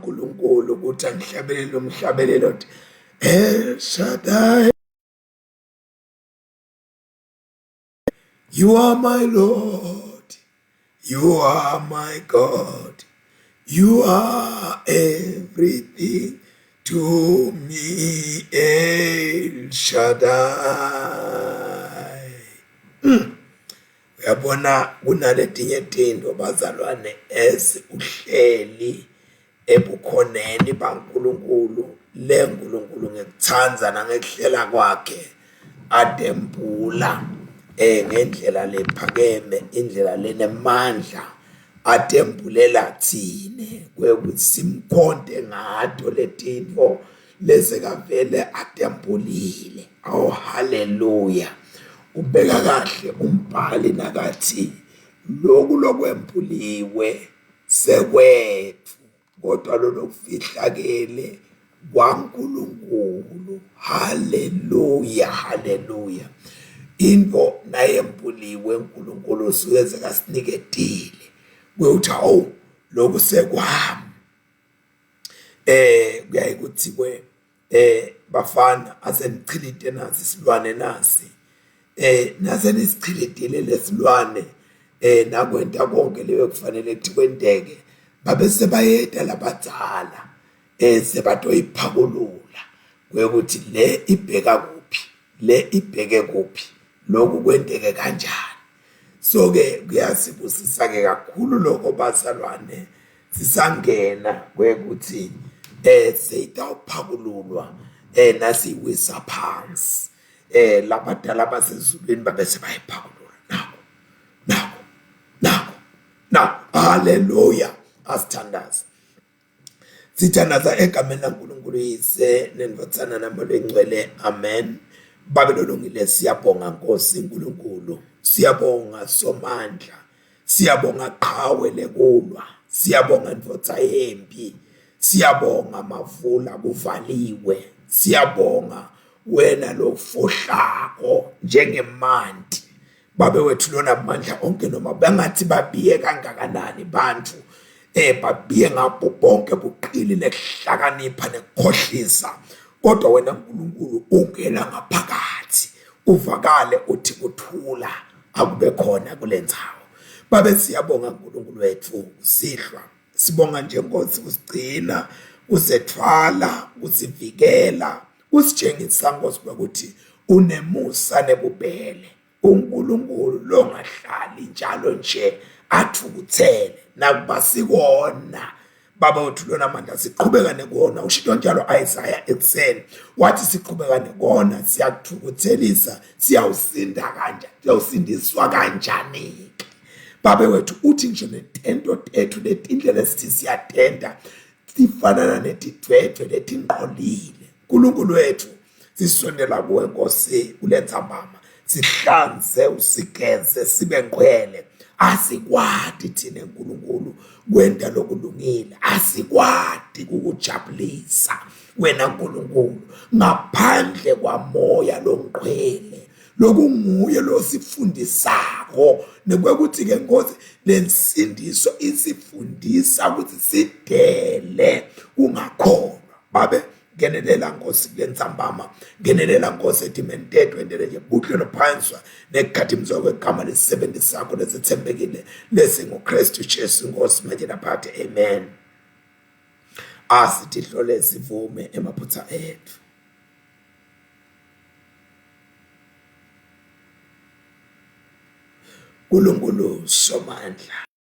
uNkulunkulu ukuthi angihlabelele umhlabelelo othi El Shaddai You are my Lord You are my God You are everything to me El Shaddai mm. Uyabona kunaletinye tinto bazalwane as uhleli ebukhoneni baNkulunkulu le Nkulunkulu ngekuthanda nangekuhlela kwakhe adembula eh ngendlela lephakeme indlela lenemandla atembulela thine kwekuthi simkhonte ngato letintfo lesekavele atembulile awu haleluya ubeka kahle umbhali nakathi loku lokwembuliwe sekwethu kodwa lolokufihlakele kwaNkulunkulu haleluya haleluya into nayembuliwe uNkulunkulu usuke sekasiniketile kuyuthi awu lokhu sekwami eh kuyaye kuthiwe eh bafana asenichilite nasi isilwane nasi eh nase nisichilitile lesilwane eh nakwenta konke leyo kufanele ukuthi kwenteke babe sebayeta labadzala eh sebatoyiphakulula kwekuthi le ibheka kuphi le ibheke kuphi lokhu kwenteke kanjani so ke kuyasibusisa ke kakhulu lokho bazalwane sisangena kwekuthi eh seyitawuphakululwa eh nasiwisa phansi eh labadala basezulwini babe sebayiphakulula nako nako nako nako haleluya asithandaze Sithandaza egameni laNkulunkulu Yise neNdvodzana naMoya Longcwele. Amen. Babe lolungile siyabonga Nkosi uNkulunkulu. Siyabonga Somandla. Siyabonga qhawe lekulwa. Siyabonga ndvodza yempi. Siyabonga mavula kuvaliwe. Siyabonga wena lofohlako njengemanti. Babe wethu lona mandla onke noma bengathi babiye kangakanani bantu eh babiye ngabo bonke buqili nekuhlakanipha nekukhohlisa kodwa wena uNkulunkulu ungena ngaphakathi uvakale uthi kuthula akube khona kulendzawo babe siyabonga uNkulunkulu wethu sihlwa sibonga nje Nkosi usigcina usethwala usivikela usitshengisa Nkosi ukuthi unemusa nebubele uNkulunkulu longahlali njalo nje athukuthele nakuba sikona baba wethu lona mandla siqhubeka nekona ushito njalo Isaiah ekuseni wathi siqhubeka nekona siyakuthukuthelisa siyawusinda kanjani siyawusindiswa kanjani babe wethu uthi ngisho netento tethu letindlela esithi siyatenda sifanana netidwedwe letinqolile uNkulunkulu wethu sisondela kuwe Nkosi kulentsambama sihlanze usigeze sibe ngcwele asikwati thina nkulunkulu kwenta lokulungile asikwati kukujabulisa wena nkulunkulu ngaphandle kwamoya longcwele lokunguye losifundisako nekwekuthi ke nkosi lensindiso isifundisa ukuthi sidele kungakholwa babe ngenelela nkosi kule ntsambama ngenelela nkosi etimeni tethu endele nje buhle nophanswa nekukhathimzwa kwegama lesisebenzi sakho lesethembekile lesinguKristu Jesu inkosi manje naphathe amen asithi hlole sivume emaphutha ethu uNkulunkulu somandla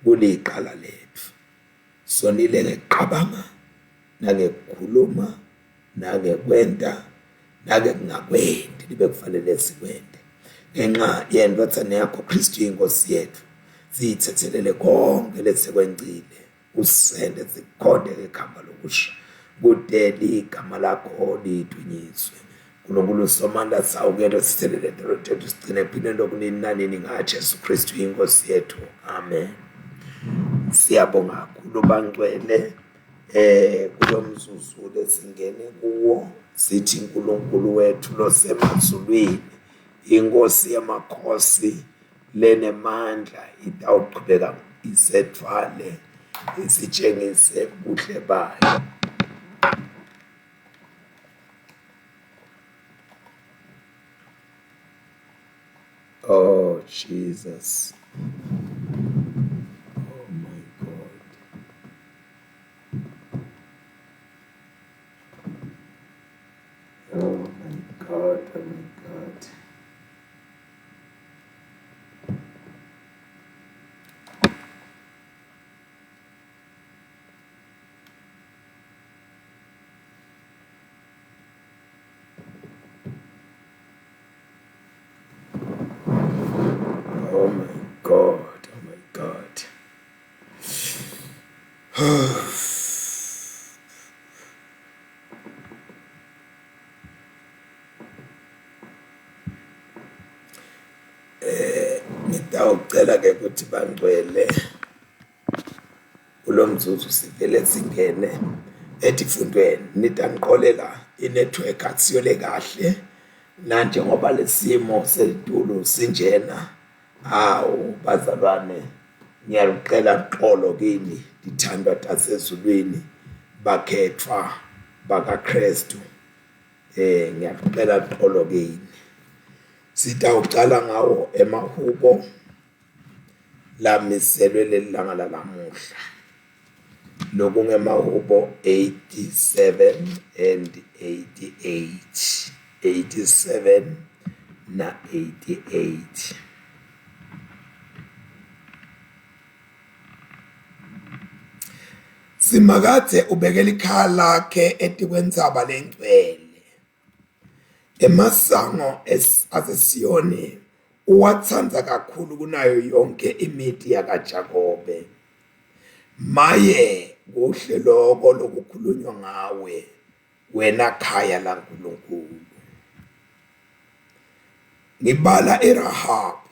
Kuliqala lethu. Sonile ngekuqabanga nangekukhuluma nangekwenta nangekungakwenti libe kufanele sikwente ngenxa yendvodzana yakho Kristu inkosi yethu siyithethelele konke lesekwencile usende sikhonde ngekhamba lokusha kude ligama lakho lidunyiswe uNkulunkulu somandla sawukelo sithelele tolo tethu sigcine ekuphileni lokunini nanini ngaJesu Kristu inkosi yethu amen siyabonga kakhulu bangcwele eh kulomzuzu lesingene kuwo sithi uNkulunkulu wethu losemazulwini. Inkosi yamakhosi lenemandla itawuchubeka isethwale isitshengise buhle bayo. Oh Jesus. Oh my God. Oh my God, oh my God. Oh my God, oh my God. Eh ngitawucela ke ukuthi bangcwele kulo mzuzu sivele singene etifundweni nitangiqolela inetwork akusiyole kahle nanjengoba lesimo selitulu sinjena awu bazalwane ngiyalucela uxolo kini dithandwa tasezulwini bakhethwa bakaKristu eh ngiyakucela uxolo kini sitawucala ngawo emahubo lamiselwe leli langa lalamuhla lokungemahubo 87 and 88 87 na 88 Simakadze ubekela ikhaya lakhe etikwentsaba lengcwele. Emasango aseSiyoni uwatsandza kakhulu kunayo yonke imiti yakaJakobe. Maye kuhle loko lokukhulunywa ngawe wena khaya laNkulunkulu. Ngibala iRahabi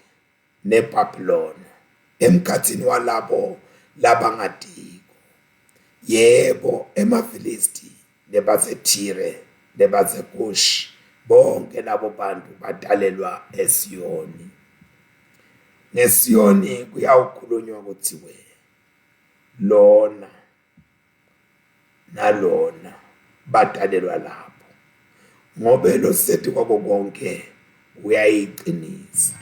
neBhabhilona emkhatsini walabo labangatiko. Yebo, emaFilisti nebaseThire nebaseKush bonke labo bantu batalelwa eSiyoni. NgeSiyoni kuyawukhulunywa kuthiwe lona nalona badalelwa lapho ngobe loseti kwako konke uyayiqinisa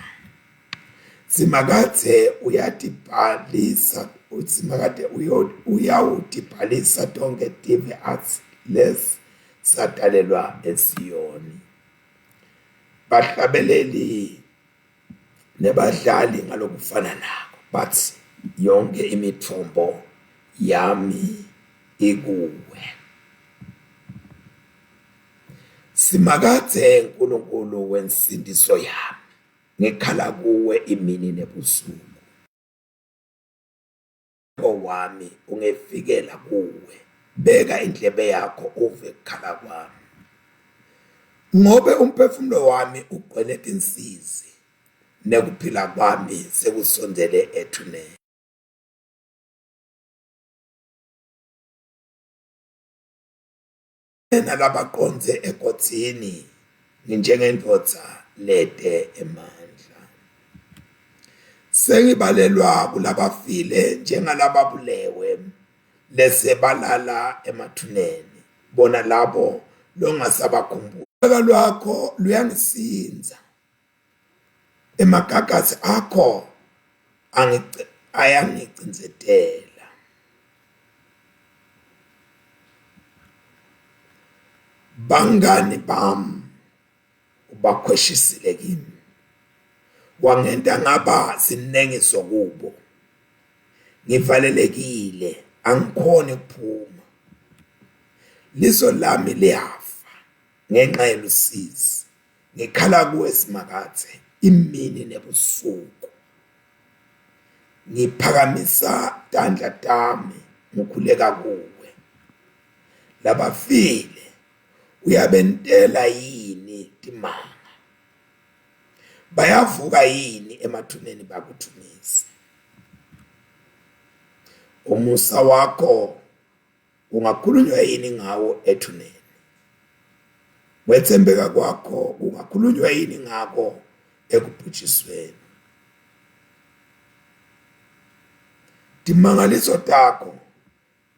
Simakadze uyatibhalisa uSimakade uyawutibhalisa tonke tive atsi lesi sadalelwa eSiyoni bahlabeleli nebadlali ngalokufananako bathi yonke imithombo yami ikuwe Simakadze Nkulunkulu wensindiso yami ngikhala kuwe imini nebusuku wami ungefikela kuwe beka indlebe yakho uve kukhala kwami ngobe umphefumulo wami ugcwele tinsizi nekuphila kwami sekusondele ethuneni nalabaqondze egodzini nginjengendvodza lete emandla sengibalelwa kulabafile njengalababulewe lesebalala emathuneni bona labo longasabakhumbuli ulaka lwakho luyangisinza emagagasi akho ayangicindzetela bangani bami ubakhweshisile kimi wangenta ngaba sinengiso kubo ngivalelekile angikhoni ukuphuma liso lami liyafa ngenxa yelusizi ngikhala kuwe simakadze imini nebusuku ngiphakamisa tandla tami ngikhuleka kuwe labafile uyabentela yini timanga bayavuka yini emathuneni bakudvumise umusa wakho ungakhulunywa yini ngawo ethuneni kwethembeka kwakho kungakhulunywa yini ngako ekubhujisweni. Timangaliso takho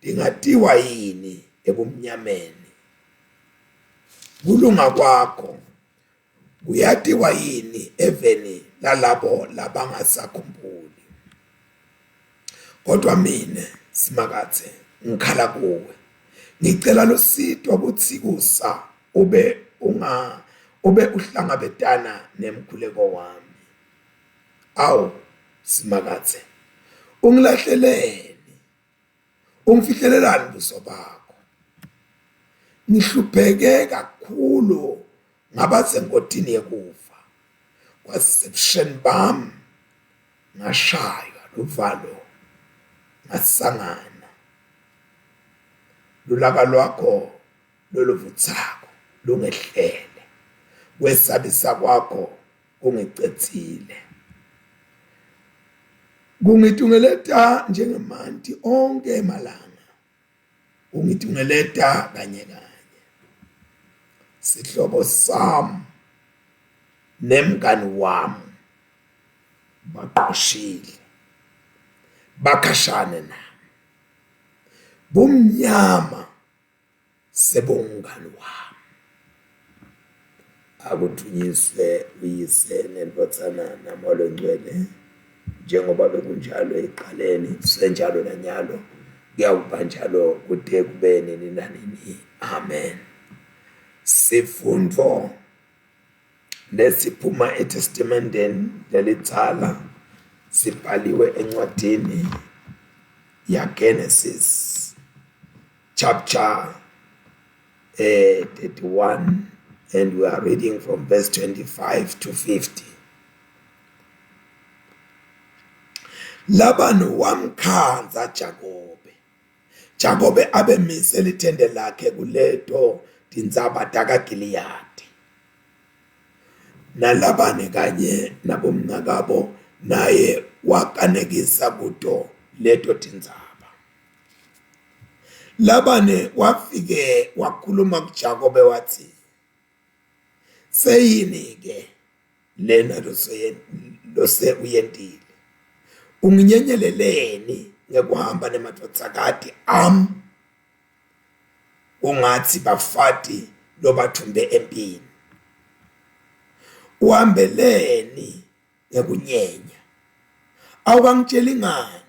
tingatiwa yini ebumnyameni? Kulunga kwakho kuyatiwa yini eveni lalabo labangasakhumbuli? Kodwa mine Simakadze ngikhala kuwe, ngicela lusito kutsi kusa ube unga ube uhlangabetana nemkhuleko wami. Awu Simakadze, ungilahleleni? Ungifihlelelani buso bakho? Ngihlupheke kakhulu ngaba sengotini yekufa. Kwasebusheni bami ngashaywa luvalo ngasangana. Lulaka lwakho loluvutsako lungehlele, kwesabisa kwakho kungicedzile. Kungitungeleta njengemanti onkhe emalanga, kungitungeleta kanye kanye. Sihlobo sami nemngani wami baqoshile, bakhashane nami. Bumnyama sebongumngani wami. Akudvunyiswe uyise nendvodzana namoya longcwele njengoba bekunjalo ekuqaleni senjalo nanyalo kuyawuba njalo kude kube nini nanini amen. Sifundvo lesiphuma eTestamenteni lelidzala sibhaliwe encwadini yaGenesis chapter eh, 31 and we are reading from verse 25 to 50. Labani wamkhandza Jakobe. Jakobe abemise lithende lakhe kuleto tintsaba takaGiliyadi. NaLabani kanye nabomnakabo naye wakanekisa kuto leto tintsaba. Labani wafike wakhuluma kuJakobe watsi, Seyini-ke lena lose uyentile? Unginyenyeleleni ngekuhamba nemadvodzakati ami kungatsi bafati lobatfumbe empini? Uhambeleni ngekunyenya? Awukangitjeli ngani?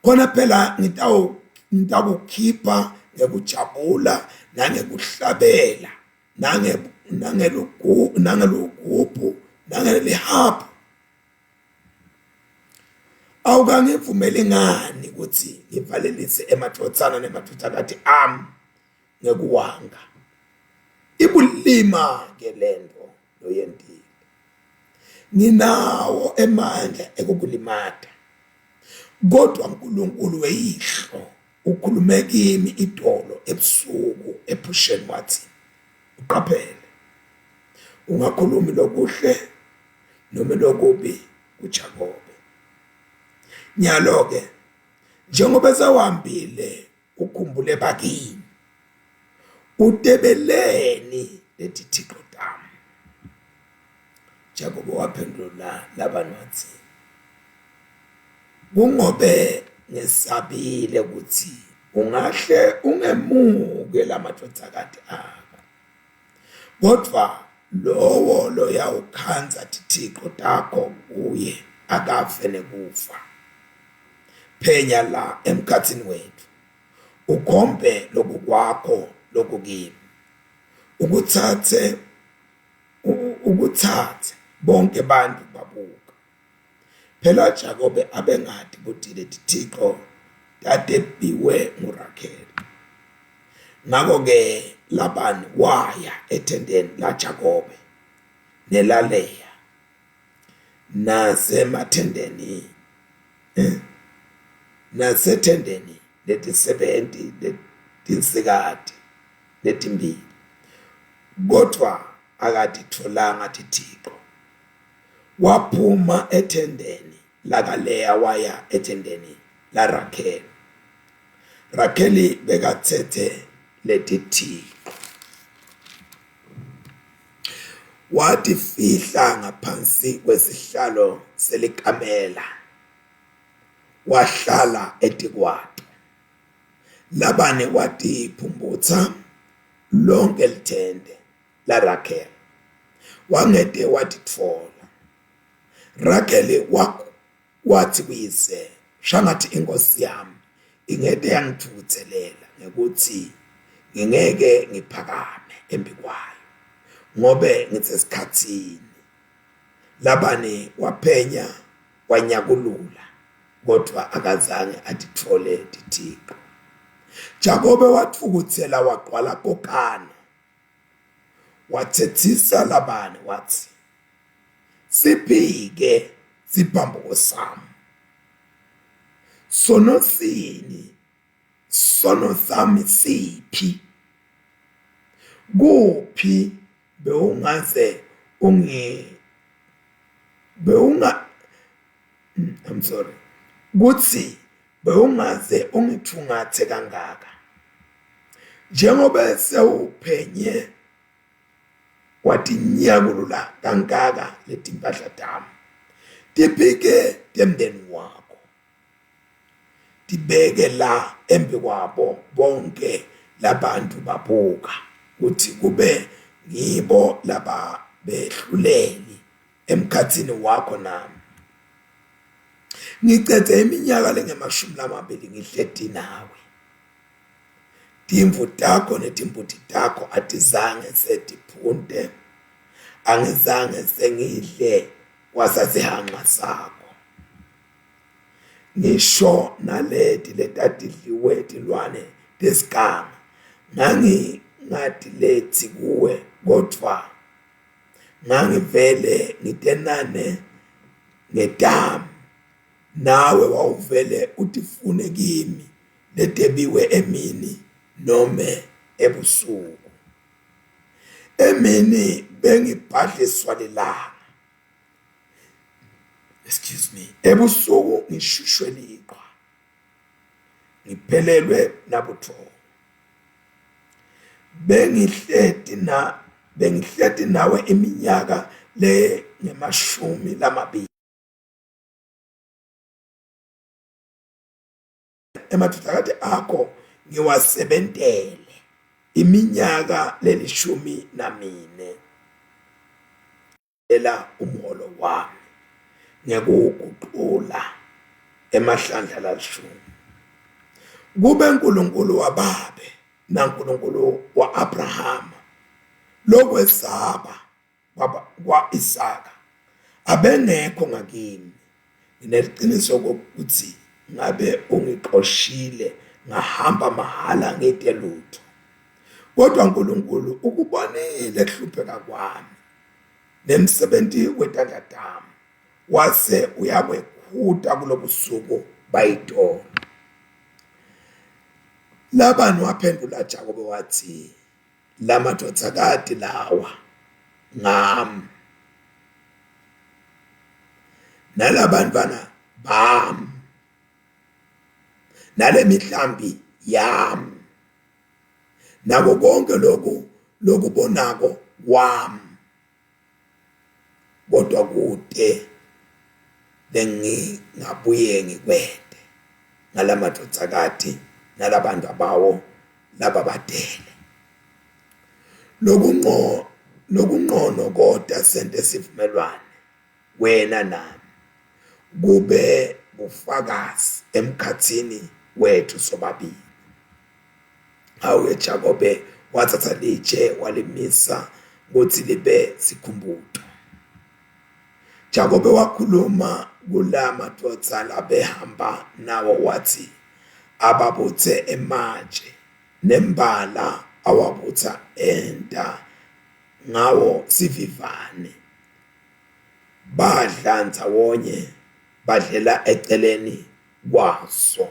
Khona phela ngitawu ngitakukhipha ngekujabula nangekuhlabela nange nangelugu nangelugubhu nangelihabhu. Awukangivumeli ngani kutsi ngivalelise emadvodzana nemadvodzakati ami ngekuwanga? Ibulima ke lento loyentile. Nginawo emandla ekukulimata. Kodwa uNkulunkulu weyihlo ukhulume kimi itolo ebusuku ephusheni wathi, uqaphele ungakhulumi lokuhle noma lokubi kuJakobe. Nyalo-ke njengoba sewuhambile ukhumbule bakini utebeleni letithixo tami. Jakobe waphendula Labani watsi, Kungobe ngesabile kutsi ungahle ungemuke lamadvodzakati akho, kodvwa lowo loyawukhandza tithixo takho kuye akafe nekufa. Phenya la emkhatsini wetfu, ukhombe lokukwakho lokukimi, ukutsatse ukutsatse bonke bantfu babuka. Phela Jakobe abengati kutsi letithixo tatebiwe nguRakheli. Ngako-ke Labani waya ethendeni laJakobe nelaLeya nasemathendeni eh, nasethendeni letisebenti letinsikati letimbili kodvwa akatitfolanga tithixo. Waphuma ethendeni lakaLeya waya ethendeni laRakheli. Rakheli bekatsetse letithixo. Watifihla ngaphansi kwesihlalo selikamela, wahlala etikwato. Labani watiphumputsa lonke lithende laRakheli, wangete watitfola. Rakheli watsi kuyise, Shangathi inkosi yami ingete yangitfukutselela ngekutsi ngingeke ngiphakame embikwayo, ngobe ngisesikhatsini. Labani waphenya wanyakulula, kodvwa akazange atitfole tithico. Jakobe watfukutsela wagcwala kokana. Watsetsisa Labani watsi, Siphi-ke siphambuko sami? Sono sini? Sono sami siphi? Kuphi bewungaze ungi bewunga I'm sorry kutsi bewungaze ungitfungatse kangaka njengoba sewuphenye watinyakulula kangaka letimpahla tami tiphike temndeni wakho tibeke la embikwabo bonke labantu babuka kuthi kube ngibo laba behluleli emkhatsini wakho nami. Ngicedze iminyaka lengemashumi lamabili ngihleti nawe. Timvu takho netimbuti takho atizange setiphunte, angizange sengidle kwasasihanqa sakho. Ngisho naleti letatidliwe tilwane tesiganga ngangingatilethi kuwe kodvwa ngangivele ngitenane ngetami nawe wawuvele utifune kimi letebiwe emini nome ebusuku. Emini bengibhadliswa lilanga, excuse me, ebusuku ngishushwe liqhwa, ngiphelelwe nabuthongo. Bengihleti na bengihleti nawe iminyaka lengemashumi lamabili. Emadvodzakati akho ngiwasebentele iminyaka lelishumi namine. Ela umholo wami ngekuwuguqula emahlandla lalishumi. Kube uNkulunkulu wababe naNkulunkulu wa-Abrahama lokwesaba kwa-Isaka abengekho ngakimi ngineqiniso kokuthi ngabe ungixoshile ngahamba mahhala ngide lutho kodwa uNkulunkulu ukubonile kuhlupheka kwami nemsebenzi wetandla tami wase uyakwekhuta kulobusuku bayitolo. Labani waphendula Jakobe wathi lamadvodzakati lawa ngami nalabantwana bami nalemihlambi yami nako konke lokhu lokubonako kwami kodwa kute lengingabuye ngikwente ngalamadvodzakati nalabantu abawo lababatele lokunqo lokunqono kodwa sente sivumelwane wena nami kube bufakazi emkhatsini wethu sobabili. Hawu Jakobe wathatha litshe walimisa kutsi libe sikhumbuto. Jakobe wakhuluma kula madvodza labehamba nawo wathi ababutse ematshe nembala awabutsa enta ngawo sivivane. Badla ndzawonye badlela eceleni kwaso.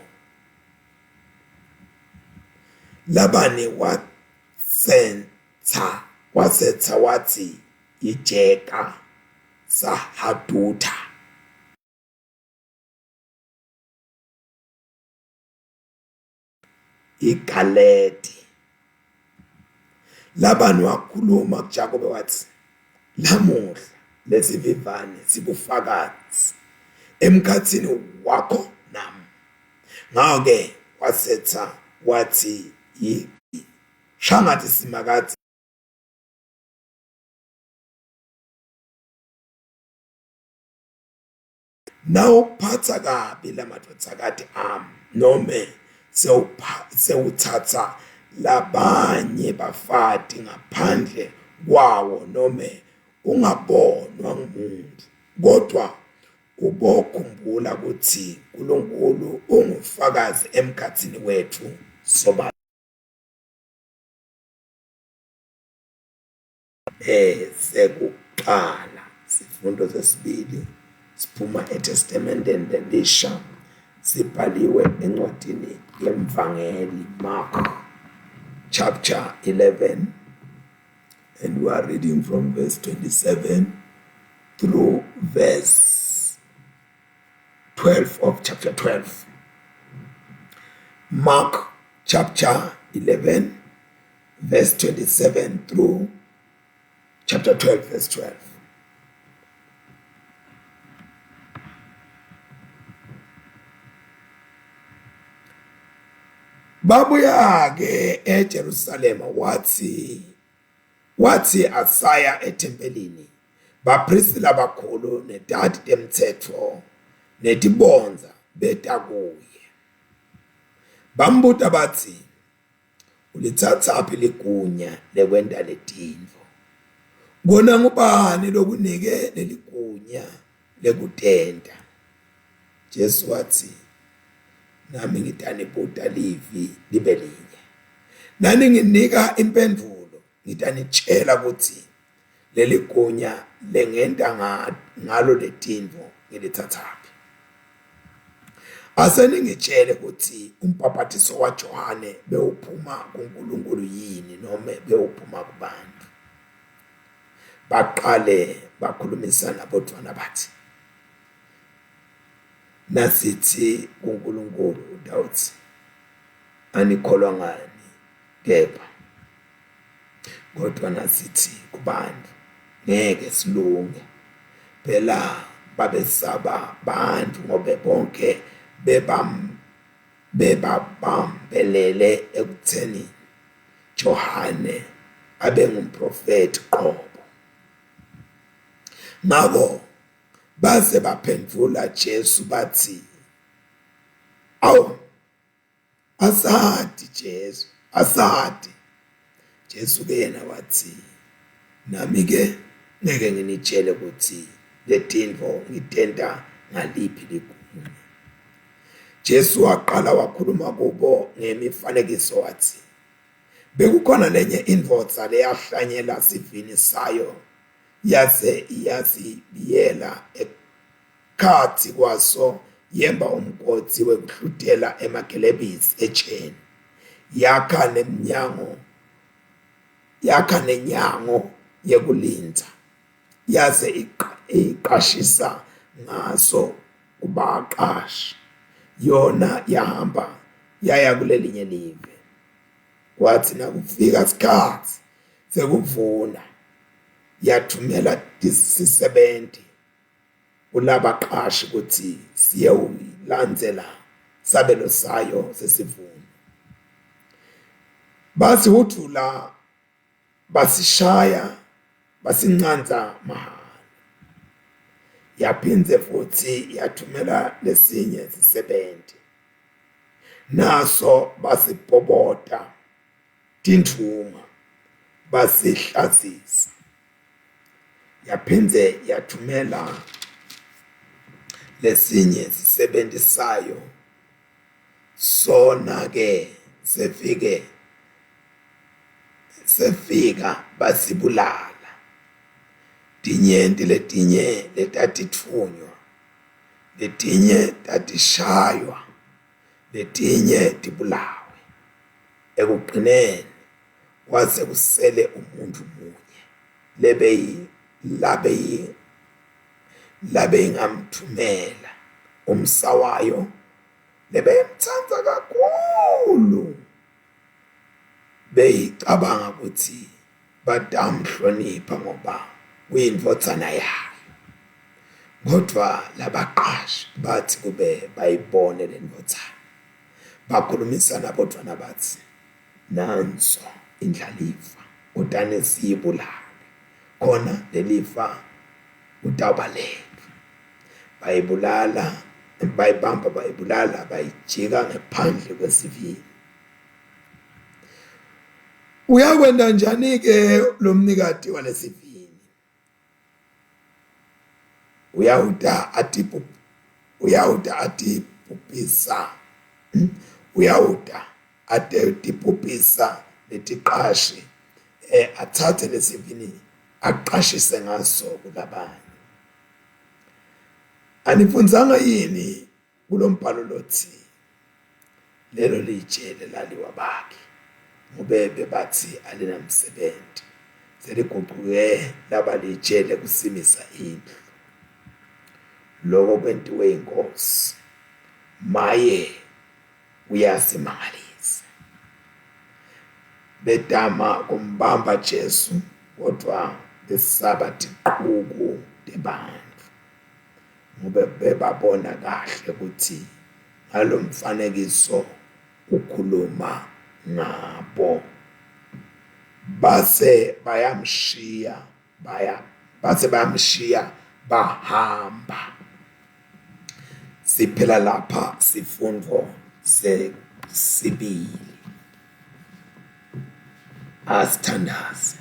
Labani watsetsa wasetsa watsi yijeka sahadutha. iGaledi. Labani wakhuluma kuJakobe watsi, Lamuhla lesivivane sibufakazi emkhatsini wakho nami. Ngako-ke wasetsa watsi yi shangatsi Simakadze Nawuphatsa kabi lamadvodzakati ami nome sewutsatsa labanye bafati ngaphandle kwawo nome ungabonwa ngumuntu, kodvwa ubokhumbula kutsi Nkulunkulu ungufakazi emkhatsini wetfu sobabili. Sekuqala sifundo sesibili siphuma eTestamenteni lelisha sibhaliwe encwadini yemvangeli Mark chapter 11 and we are reading from verse 27 through verse 12 of chapter 12. Mark chapter 11 verse 27 through chapter 12 verse 12. Babuya ke eJerusalema wathi wathi asaya ethempelini bapristi labakhulu netati temtsetfo netibondza beta kuye bambuta bathi Ulitsatsaphi ligunya lekwenta letintfo? Kona ngubani lokunike leligunya lekutenta? Jesu watsi, Nami ngitanibuta livi libe linye. Naninginika imphendvulo, ngitanitjela kutsi leligunya lengenta ngalo letintfo ngilitsatsaphi. Ase ningitjele kutsi umbhabhatiso waJohane bewuphuma kuNkulunkulu yini nome bewuphuma kubantfu. Baqale bakhulumisana bodvwana batsi, Nasitsi kuNkulunkulu utawutsi, Anikholwa ngani kepha? Kodwa nasithi kubantu ngeke silunge phela babesaba bantu ngobe bonke bebam bebabambelele ekutheni Johane abe ngumprofeti qobo. Ngako base baphendvula Jesu bathi, Awu Asati Jesu, asati. Jesu ke yena watsi, nami ke ngeke nginitshele kutsi letintfo ngitenta ngaliphi ligunya. Jesu waqala wakhuluma kubo ngemifanekiso watsi, Bekukhona lenye indvodza leyahlanyela sivini sayo yase iyasibiyela Khatsi kwaso yemba umgodzi wekuhlutela emagelebisi etjeni, yakha nemnyango yakha nenyango yekulindza, yaze iqashisa ngaso kubaqashi. Yona yahamba yaya kulelinye live. Kwatsi nakufika sikhatsi sekuvuna, yathumela tisisebenti kulabaqashi kutsi siyewulandzela sabelo sayo sesivuno. Basihudvula basishaya basincanza mahhala. Yaphindze futsi yathumela lesinye sisebenti, naso basibhobota tindvuma basihlazisa. Yaphindze yathumela lesinye sisebenti sayo sona ke sefike sefika basibulala. Tinyenti letinye letatitfunywa, letinye tatishaywa, letinye tibulawe. Ekugcineni kwaze kusele umuntfu munye lebeyi labeyi labeyingamtfumela umsa wayo lebeyimtsandza kakhulu beyicabanga kutsi batamhlonipha ngoba Uyindvodzana yayo. Kodvwa labaqashi batsi kube bayibone lendvodzana, bakhulumisana bodvwana batsi, Nanso indlalifa, kutani siyibulale, khona lelifa kutawuba letfu. Bayibulala, bayibamba bayibulala, bayijika ngephandle kwesivini. Uyakwenta njani-ke lo mnikati walesivini? Uyawuta atipu uyawuta atibhubhisa uyawuta atibhubhisa letiqashi eh atsatse lesivini aqashise ngaso kulabanye. Anifundzanga yini kulombhalo lotsi lelo litshe lelaliwa bakhe ngobe bebathi alinamsebenzi seligucuke laba litshe lekusimisa indlu loko kwentiwe inkosi maye kuyasimangalisa betama kumbamba Jesu kodwa besaba tiquku tebantfu ngobe bebabona kahle kutsi ngalomfanekiso ukhuluma ngabo. Base bayamshiya baya base bayamshiya bahamba. Siphela lapha sifundvo sesibili. Asithandaze.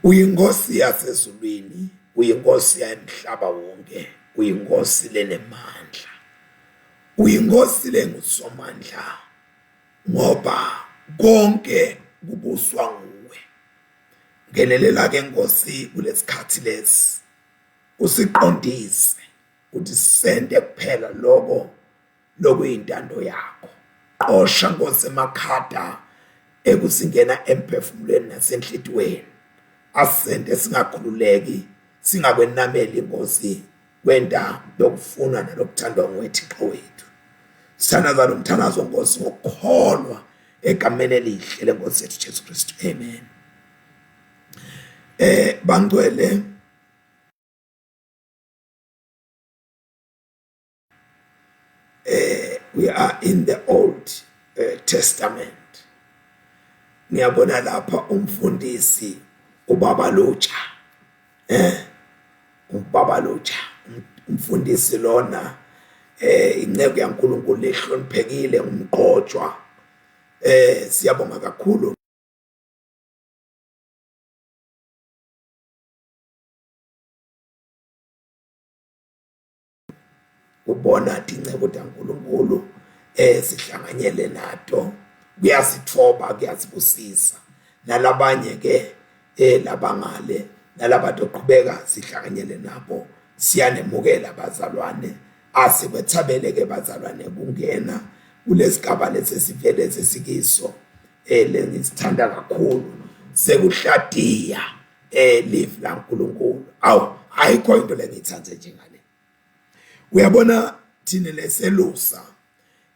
Uyinkosi yasezulwini, uyinkosi yemhlaba wonke, uyinkosi lenemandla. Uyinkosi lengusomandla ngoba konke kubuswa nguwe. Ngenelela ke Nkosi kulesikhathi lesi usiqondise ukuthi sente kuphela lokho lokuyintando yakho. Qosha Nkosi emakhata ekusingena emphefumulweni nasenhlitiyweni asente singakhululeki singakwenameli Nkosi kwenta lokufunwa nalokuthandwa nguwe Thixo wethu. Sithandaza lo mthandazo Nkosi ngokukholwa egameni elihle lenkosi yethu Jesu Kristu. Amen. Eh bangcwele eh we are in the old uh, testament ngiyabona lapha umfundisi ubaba Lutsha eh ubaba Lutsha umfundisi lona eh inceku yaNkuluNkulu lehloniphekile umqotshwa eh siyabonga kakhulu Kubona tinceku taNkulunkulu eh sihlanganyele nato kuyasithoba kuyasibusisa nalabanye ke eh labangale nalabatoqhubeka sihlanganyele nabo siyanemukela bazalwane asikwethabele ke bazalwane kungena kulesigaba lesi sivele sesikiso eh lengisithanda kakhulu sekuhlatiya eh live laNkulunkulu awu ayikho into lengiyithanda njengale uyabona thina leselusa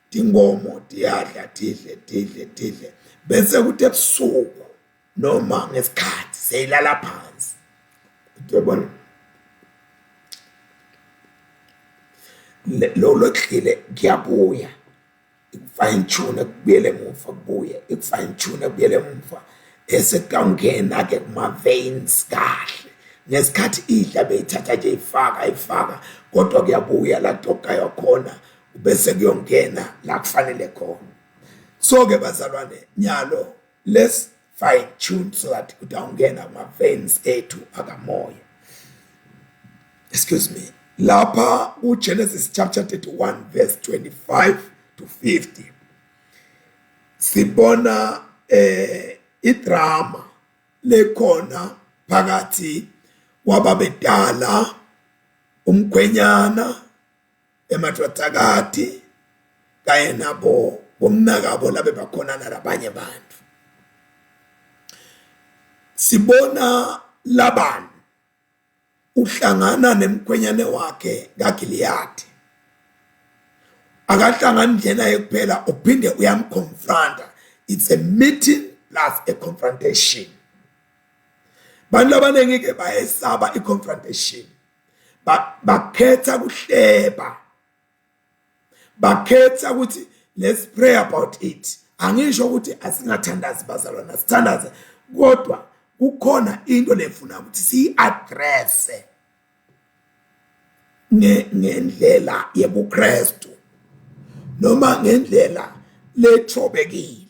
tinkomo tiyadla tidle tidle tidle bese kuthi ebusuku noma ngesikhathi seyilala phansi uyabona lo lodlile kuyabuya ikufine tune kubuyele emuva kubuye ikufine tune kubuyele emuva esekuyawungena ke kuma-veins kahle ngesikhathi idla beyithatha nje ifaka ifaka kodwa kuyabuya la tokaywa khona bese kuyongena la kufanele khona so ke bazalwane nyalo let's fine tune so that kutawungena kuma-veins ethu akamoya excuse me lapha kuGenesis chapter 31 verse 25 to 50 sibona eh idrama lekhona phakathi kwababedala umkhwenyana emadvodzakati kanye nabo bomnakabo labe bakhona nalabanye bantu sibona Laban uhlangana nemkhwenyane wakhe kaGiliyadi akahlangani nje naye kuphela uphinde uyamconfronta it's a meeting plus a confrontation. Bantu labaningi ke bayesaba i-confrontation, bakhetha kuhleba, bakhetha ukuthi let's pray about it. Angisho ukuthi asingathandazi bazalwana, sithandaze, kodwa kukhona into lefuna ukuthi siyi-addresse ngendlela yebuKristu noma ngendlela lethobekile,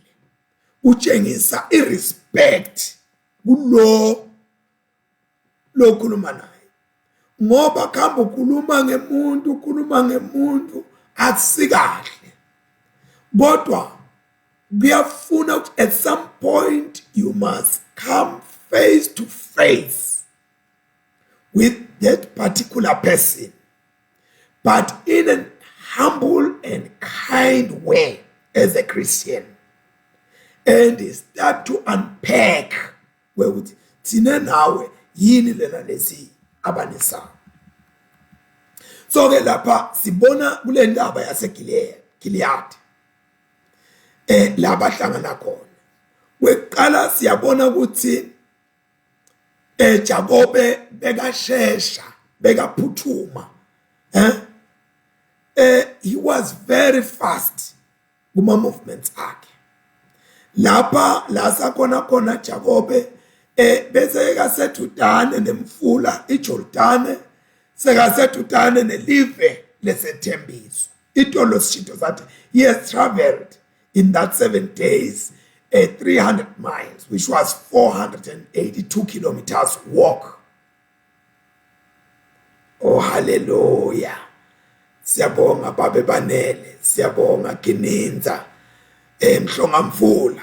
utshengisa irespect kulo lokhuluma naye, ngoba khamba ukhuluma ngemuntu, ukhuluma ngemuntu akusikahle, kodwa kuyafuna ukuthi at some point you must come face to face with that particular person, but in a humble and kind way as a Christian, and start to unpack ukuthi thina nawe yini lena lesi abanisana. So ke lapha sibona kule ndaba yaseGilead, Gilead la bahlangana khona. Kweqala siyabona ukuthi Jakobe bekashesha, bekaphuthuma, he was very fast kuma movements akhe. Lapha la sakhona khona Jakobe bese kasedudane nemfula iJordane, sekasedudane nelive lesethembiso. Itolo sishinto sathi he has traveled in that 7 days 300 miles, which was 482 kilometers walk. Oh, hallelujah. Siyabonga babe banele, siyabonga Gininza, Mhlongamfula.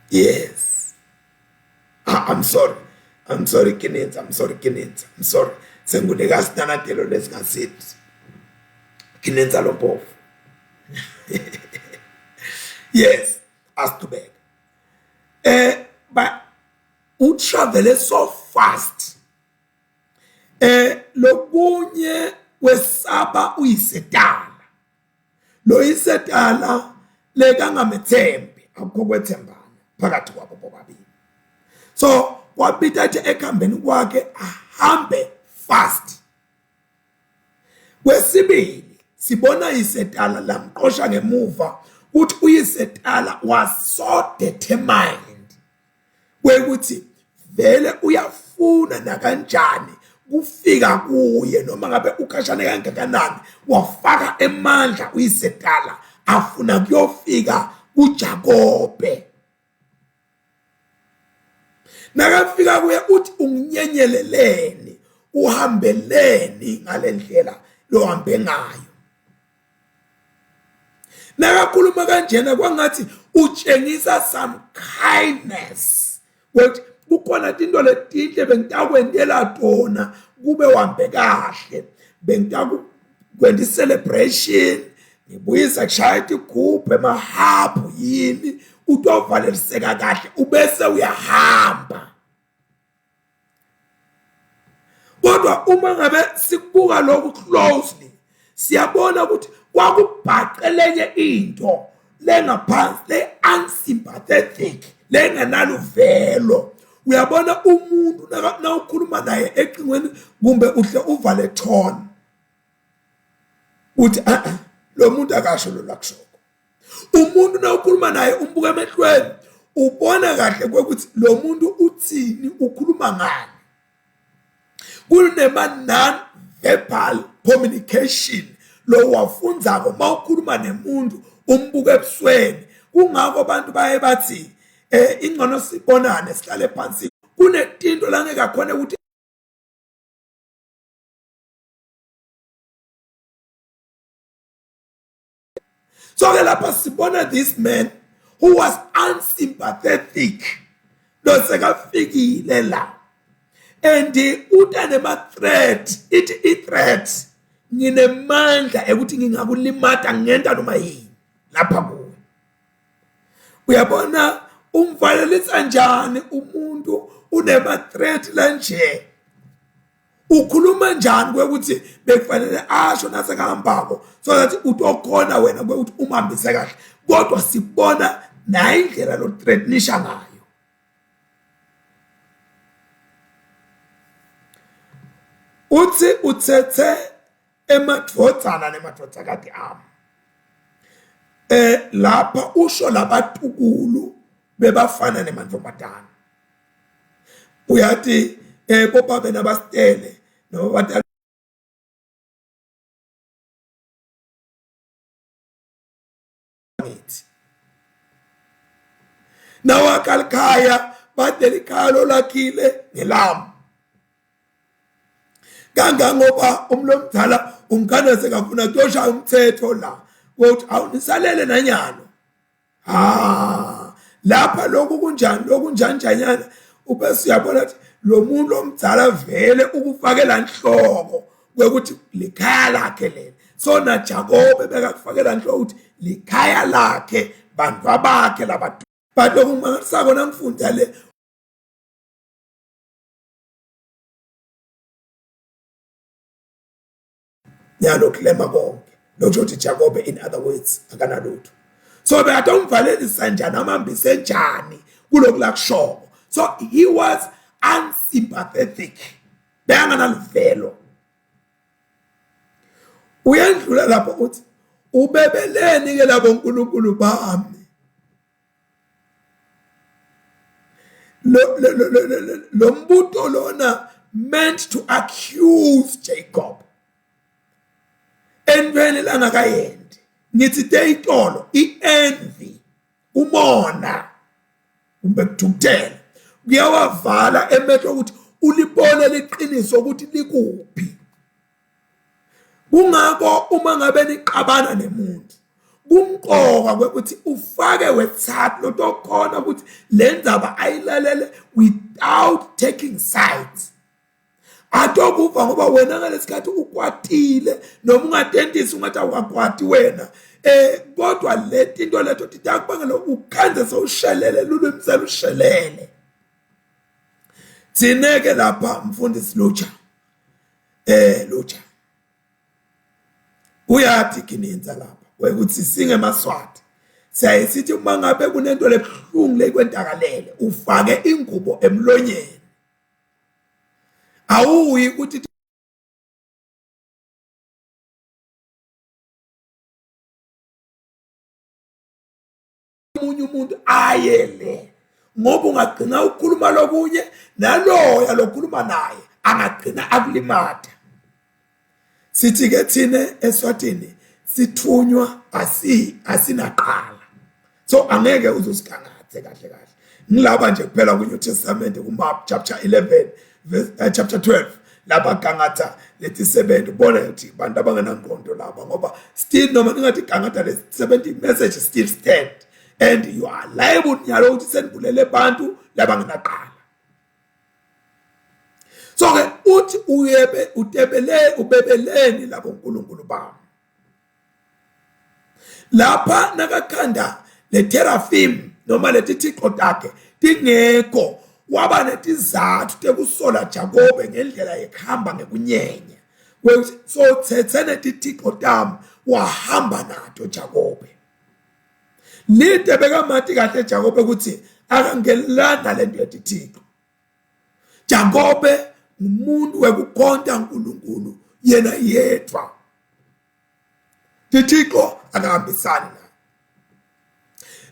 Yes. I'm sorry. I'm sorry Gininza, I'm sorry Gininza. I'm sorry. Sengunika sinanadelo lesingasithi. Gininza lompofu. Yes, asitubeke. Ba utravel so fast. Lokunye kwesaba uyisetala. Lo isetala lekangamethembi, akukho kwethembana phakathi kwabo bobabili. So wabita athi ekuhambeni kwakhe ahambe fast. Kwesibili sibona isetala lamqosha ngemuva, ukuthi uyisetala was so determined kwekuthi vele uyafuna nakanjani kufika kuye, noma ngabe ukhashane kangakanani, wafaka emandla uyisetala afuna kuyofika kuJakobe. Nakafika kuye uthi unginyenyeleleni, uhambeleni ngalendlela lohambe ngayo. Nakakhuluma kanjena kwangathi utshengisa some kindness, ukuthi kukhona tinto letinhle bengitakwentela tona kube uhambe kahle, bengitakwenta i-celebration, ngibuyisa kushaya tigubhu emahabhu yini, utovaleliseka kahle ubese uyahamba. Kodwa uma ngabe sikubuka lokhu closely, siyabona ukuthi kwakubhacelenye into lengaphansi, le unsympathetic, lengenaluvelo. Uyabona umuntu nawukhuluma naye ecingweni kumbe uhle uvale tone, uthi a lo muntu akasho lo lakushoko. Umuntu nawukhuluma naye umbuka emehlweni, ubona kahle ukuthi lo muntu uthini, ukhuluma ngani. Kunema non-verbal communication lo wafundzako mawukhuluma nemuntu umbuka ebusweni. Kungako abantu baye bathi ingcono sibonane sihlale phansi, kunetinto la ngeke akhone ukuthi. So ke lapha sibona this man who was unsympathetic, lo sekafikile la and uta nema threat, ithi i threat nginemandla ekuthi ngingakulimata, ngenta noma yini lapha kuwe. Uyabona umvalelisa njani umuntu unema threat lanje? Ukhuluma njani kwekuthi bekufanele asho nasekahambako so that utokhona wena kwekuthi umhambise kahle, kodwa sibona naye indlela lo threatenisha ngayo. Uthi uthethe emadvodzana nemadvodzakati ami. Eh lapha usho labatukulu bebafana nemantfombatana. Uyati eh bobabe nabasitele noma batali ngithi nawakha likhaya badela ikhaya lolakhile ngelami kangangoba umlomdala umkhana sekafuna kuyoshaya umthetho la wokuthi awunisalele nanyalo ha lapha lokhu kunjani lokhu njani njanyana ubese uyabona ukuthi lo muntu omdala vele ukufakela inhloko kwekuthi likhaya lakhe leli so naJakobe bekakufakela inhloko ukuthi likhaya lakhe bantu abakhe laba but lokumangalisako nangifunda le nyalo klema konke lokusho ukuthi Jakobe in other words akanalutho so bekade umvalelisa njani amambise njani kuloku lakushoko so he was unsympathetic bekanganaluvelo uyendlula lapho uthi ubebeleni ke labo nkulunkulu bami lo lo mbuto lona meant to accuse Jacob entweni langakayendi ngithi teyitolo ienvy umona kumbe kuthukuthela kuyawavala emehlo ukuthi ulibone liqiniso ukuthi likuphi kungako uma ngabe niqabana nemuntu kumqoka kwekuthi ufake wethathu lotokhona ukuthi le ndzaba ayilalele without taking sides atokuva ngoba wena ngalesikhathi ukwatile noma ungatentisi ungathi awukakwati wena eh kodwa le tinto leto titakubangela ukhanze sewushelele lulwimi selushelele thine-ke lapha mfundisi lutsha eh lutsha uyathi gininza lapha wekuthi singemaswati siyaye sithi uma ngabe kunento lebuhlungu lekwentakalele ufake ingubo emlonyeni awuyi ukuthi omunye umuntu aye le ngoba ungagcina ukukhuluma lokunye naloya lokhuluma naye angagcina akulimata sithi ke thina eSwatini sithunywa asi asinaqala so angeke uzosigangathe kahle kahle ngilaba nje kuphela ku New Testament ku Mark chapter 11 verse uh, chapter 12 lapha gangatha leti 70 ubone ukuthi abantu abangenangqondo laba ngoba still noma ningathi gangatha le 70 message still stand and you are liable nyalo ukuthi senibulele abantu labangenaqala so ke uthi uyebe utebele ubebeleni labo nkulunkulu bami lapha nakakhanda le teraphim noma leti thixo takhe tingekho waba netizathu tekusola Jakobe ngendlela yekuhamba ngekunyenya so thethe netithixo tami wahamba nato Jakobe lide bekamati kahle Jakobe ukuthi akangelani nalento yetithixo Jakobe ngumuntu wekukhonta uNkulunkulu yena yedwa Thixo akahambisani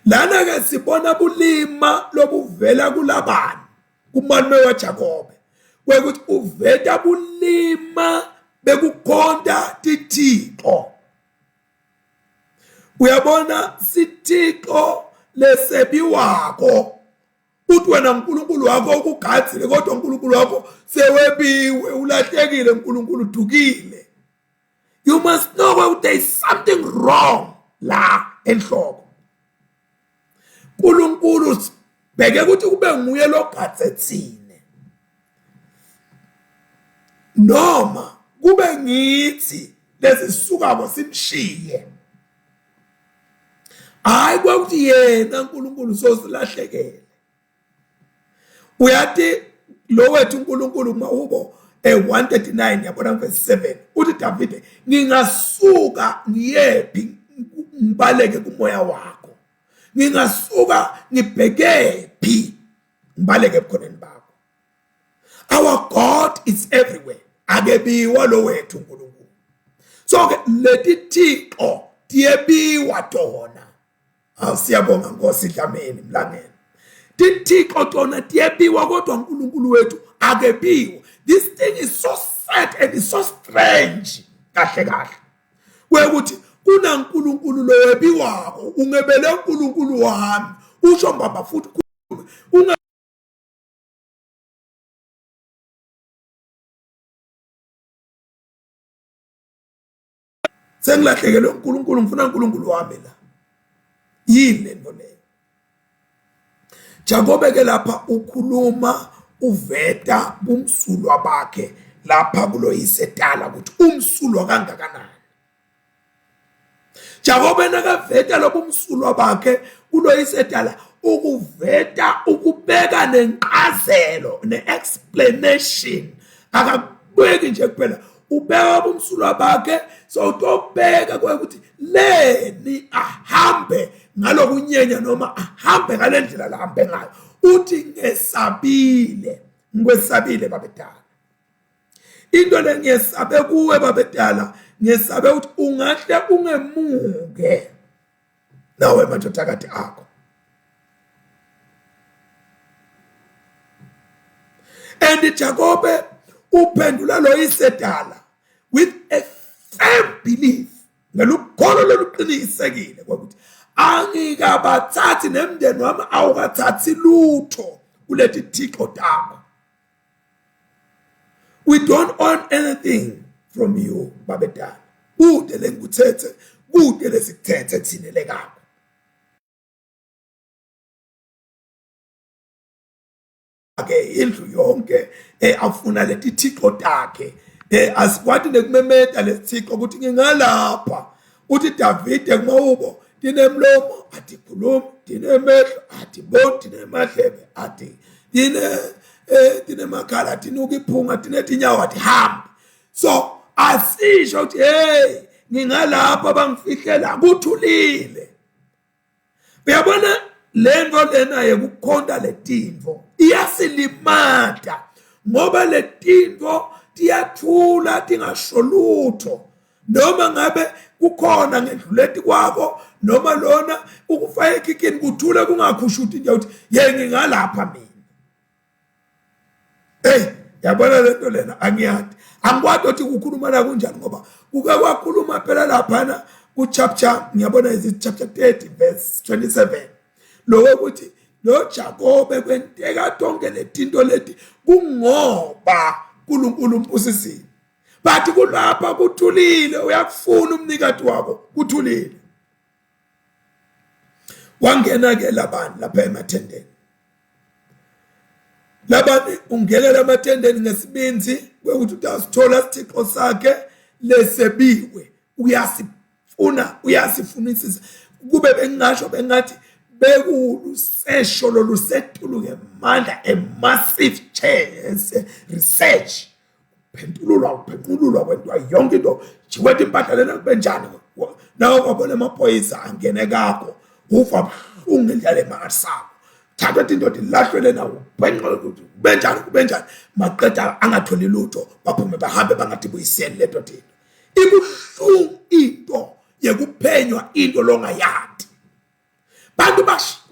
naye lana ke sibona bulima lobuvela kuLabani kumalume waJakobe kwekuthi uveta bulima bekukhonta tithixo uyabona sithixo lesebiwako uthi wena uNkulunkulu wakho ukugadzile kodwa uNkulunkulu wakho sewebiwe ulahlekile uNkulunkulu udukile you must know ukuthi there is something wrong la enhloko uNkulunkulu bheke ukuthi kube nguye logadze thine noma kube ngithi lesisukako simshiye hayi kwakuthi yena uNkulunkulu sosilahlekele uyathi lo wethu uNkulunkulu kumahubo e139 yabona verse 7 uthi Davide ngingasuka ngiyephi ngibaleke kumoya wakho ngingasuka ngibhekephi ngibaleke ebukhoneni bakho our god is everywhere. Akebiwa lo wethu uNkulunkulu. So ke leti thixo tiyebiwa tona. Awu siyabonga Nkosi Dlamini Mlangeni. Tithixo tona tiyebiwa kodwa uNkulunkulu wethu akebiwa. This thing is so sad and is so strange. Kahle kahle. Kwekuthi kunaNkulunkulu lowebiwako ungebele uNkulunkulu wami usho mbamba futhi unge Sengilahlekelwe uNkulunkulu ngifuna uNkulunkulu wami la. Yini lento leyo? Jakobe ke lapha ukhuluma uveta bumsulwa bakhe lapha kuloyisetala ukuthi umsulwa kangakanani. Jakobe nakaveta lobumsulwa bakhe kuloyisetala ukuveta ukubeka nencazelo ne-explanation akakubeki nje kuphela ubeka ubumsulwa bakhe so utobeka ukuthi leni ahambe ngalokunyenya noma ahambe ngale ndlela lahambe ngayo uthi ngesabile ngikwesabile babedala into le ngiyesabe kuwe babedala ngiyesabe ukuthi ungahle ungemuke nawe madodakade akho and Jakobe uphendula lo isedala with a firm belief ngelukholo loluqinisekile ukuthi angikabathathi nemndeni wami awukathathi lutho kuleti thixo takho. We don't own anything from you babedala. Kude lengikuthethe, kude lesikuthethe thina lekakho. Ke indlu yonke eh afuna leti thixo takhe eh asikwati nekumemeta lesithixo ukuthi ngingalapha uthi Davide kumawubo tinemlomo atikhulumi tinemehlo atiboni tinemadlebe ati tine eh tinemakhala tinuka iphunga tinetinyawo atihambi so asisho ukuthi hey ngingalapha bangifihlela kuthulile. Uyabona lento lena yekukhonta letinto iyasilimata ngoba letinto tiyathula tingasho lutho noma ngabe kukhona ngendluleti kwakho noma lona ukufaka ekhikhini kuthule kungakhusha ukuthi nje ukuthi ye ngingalapha mina. Hey yabona lento lena angiyadi angikwati ukuthi kukhuluma la kunjani ngoba kuke kwakhuluma phela laphana ku-chapter ngiyabona is it chapter 30 verse 27 lokho ukuthi lo Jakobe kwenteka tonke letinto leti kungoba uNkulunkulu umbusisile bathi kulapha kuthulile uyakufuna umnikati wabo kuthulile. Wangena ke Labani lapha emathendeni. Labani ungena lamathendeni ngesibinzi kwekuthi utasithola isithixo sakhe lesebiwe uyasifuna uyasifunisisa kube bengingasho bengathi bekulusesho lolusetulu ngemandla a massive chance research phentululwa uphenqululwa kwentiwa yonke into jiwetha impahla lena kube njani nawe kwabona amaphoyisa angene kakho ufa buhlungu ngendlela emangalisako thatha into tilahlwe lena uphenqule ukuthi kube njani kube njani maqeda angatholi lutho baphume bahambe bangathi buyiseni leto tinto ibuhlungu into yekuphenywa into longayati. Bantu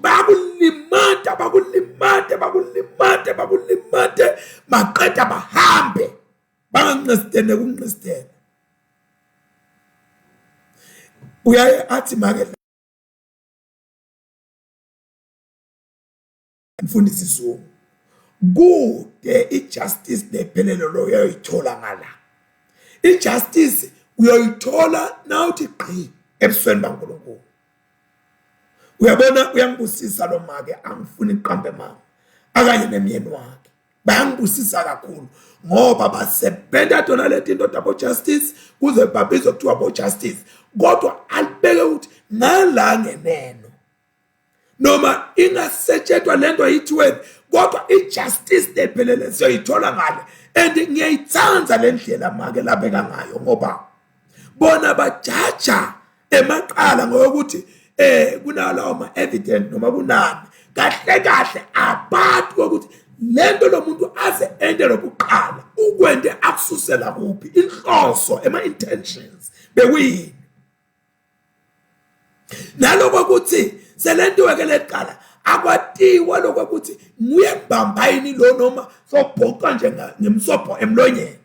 bayakulimata bakulimate bakulimate bakulimate maqeda bahambe banganqisitene kunqisitene uyaye athi make mfundisi Zungu kude ijustice lephelele lo uyoyithola ngala ijustice uyoyithola nawuthi gqi ebusweni baNkulunkulu. Uyabona uyangibusisa lo make angifuni iqambe mama akanye nemyeni wakhe bayangibusisa kakhulu ngoba basebenza tona leti nto tabo justice kuze babizwe kuthiwa bo justice kodwa alibeke ukuthi ngala ngeneno noma ingasetshentwa lento ithiweni kodwa ijustice lephelele siyoyithola ngale and ngiyayithanda le ndlela make labeka ngayo ngoba bona bajaja emaqala ngokuthi eh kunalawo ma evidence noma kunani kahle kahle abantu ukuthi lento lo muntu aze ente lokuqala ukwente akususela kuphi inhloso ema intentions bekuyini naloko ukuthi selentiwe ke leqala akwatiwa lokho ukuthi nguye mbamba yini lo noma sobhoqa nje ngemsobho emlonyeni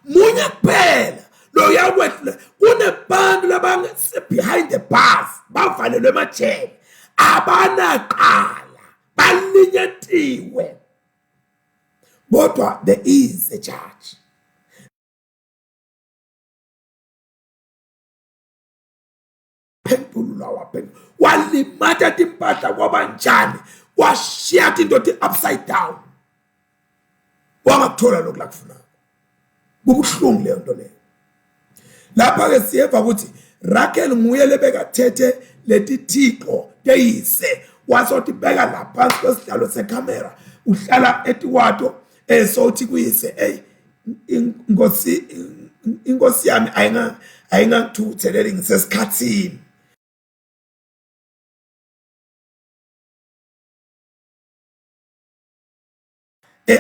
munye kuphela lo yakwehlula kunebantu labangase behind the bars bavalelwe emajele abanaqala balinyetiwe kodwa there is a judge. Phendulula waphendula walimata timpahla kwaba njani washiya tinto ti-upside down wangakuthola lokhu lakufunako. Kubuhlungu leyo nto leyo. Lapha-ke siyeva ukuthi Raquel nguye lebekathethe letithixo teyise wasotibeka laphansi kwesihlalo sekhamera uhlala etikwato esothi kuyise eyi inkosi inkosi yami ayinga ayingangithukutheleli ngisesikhathini.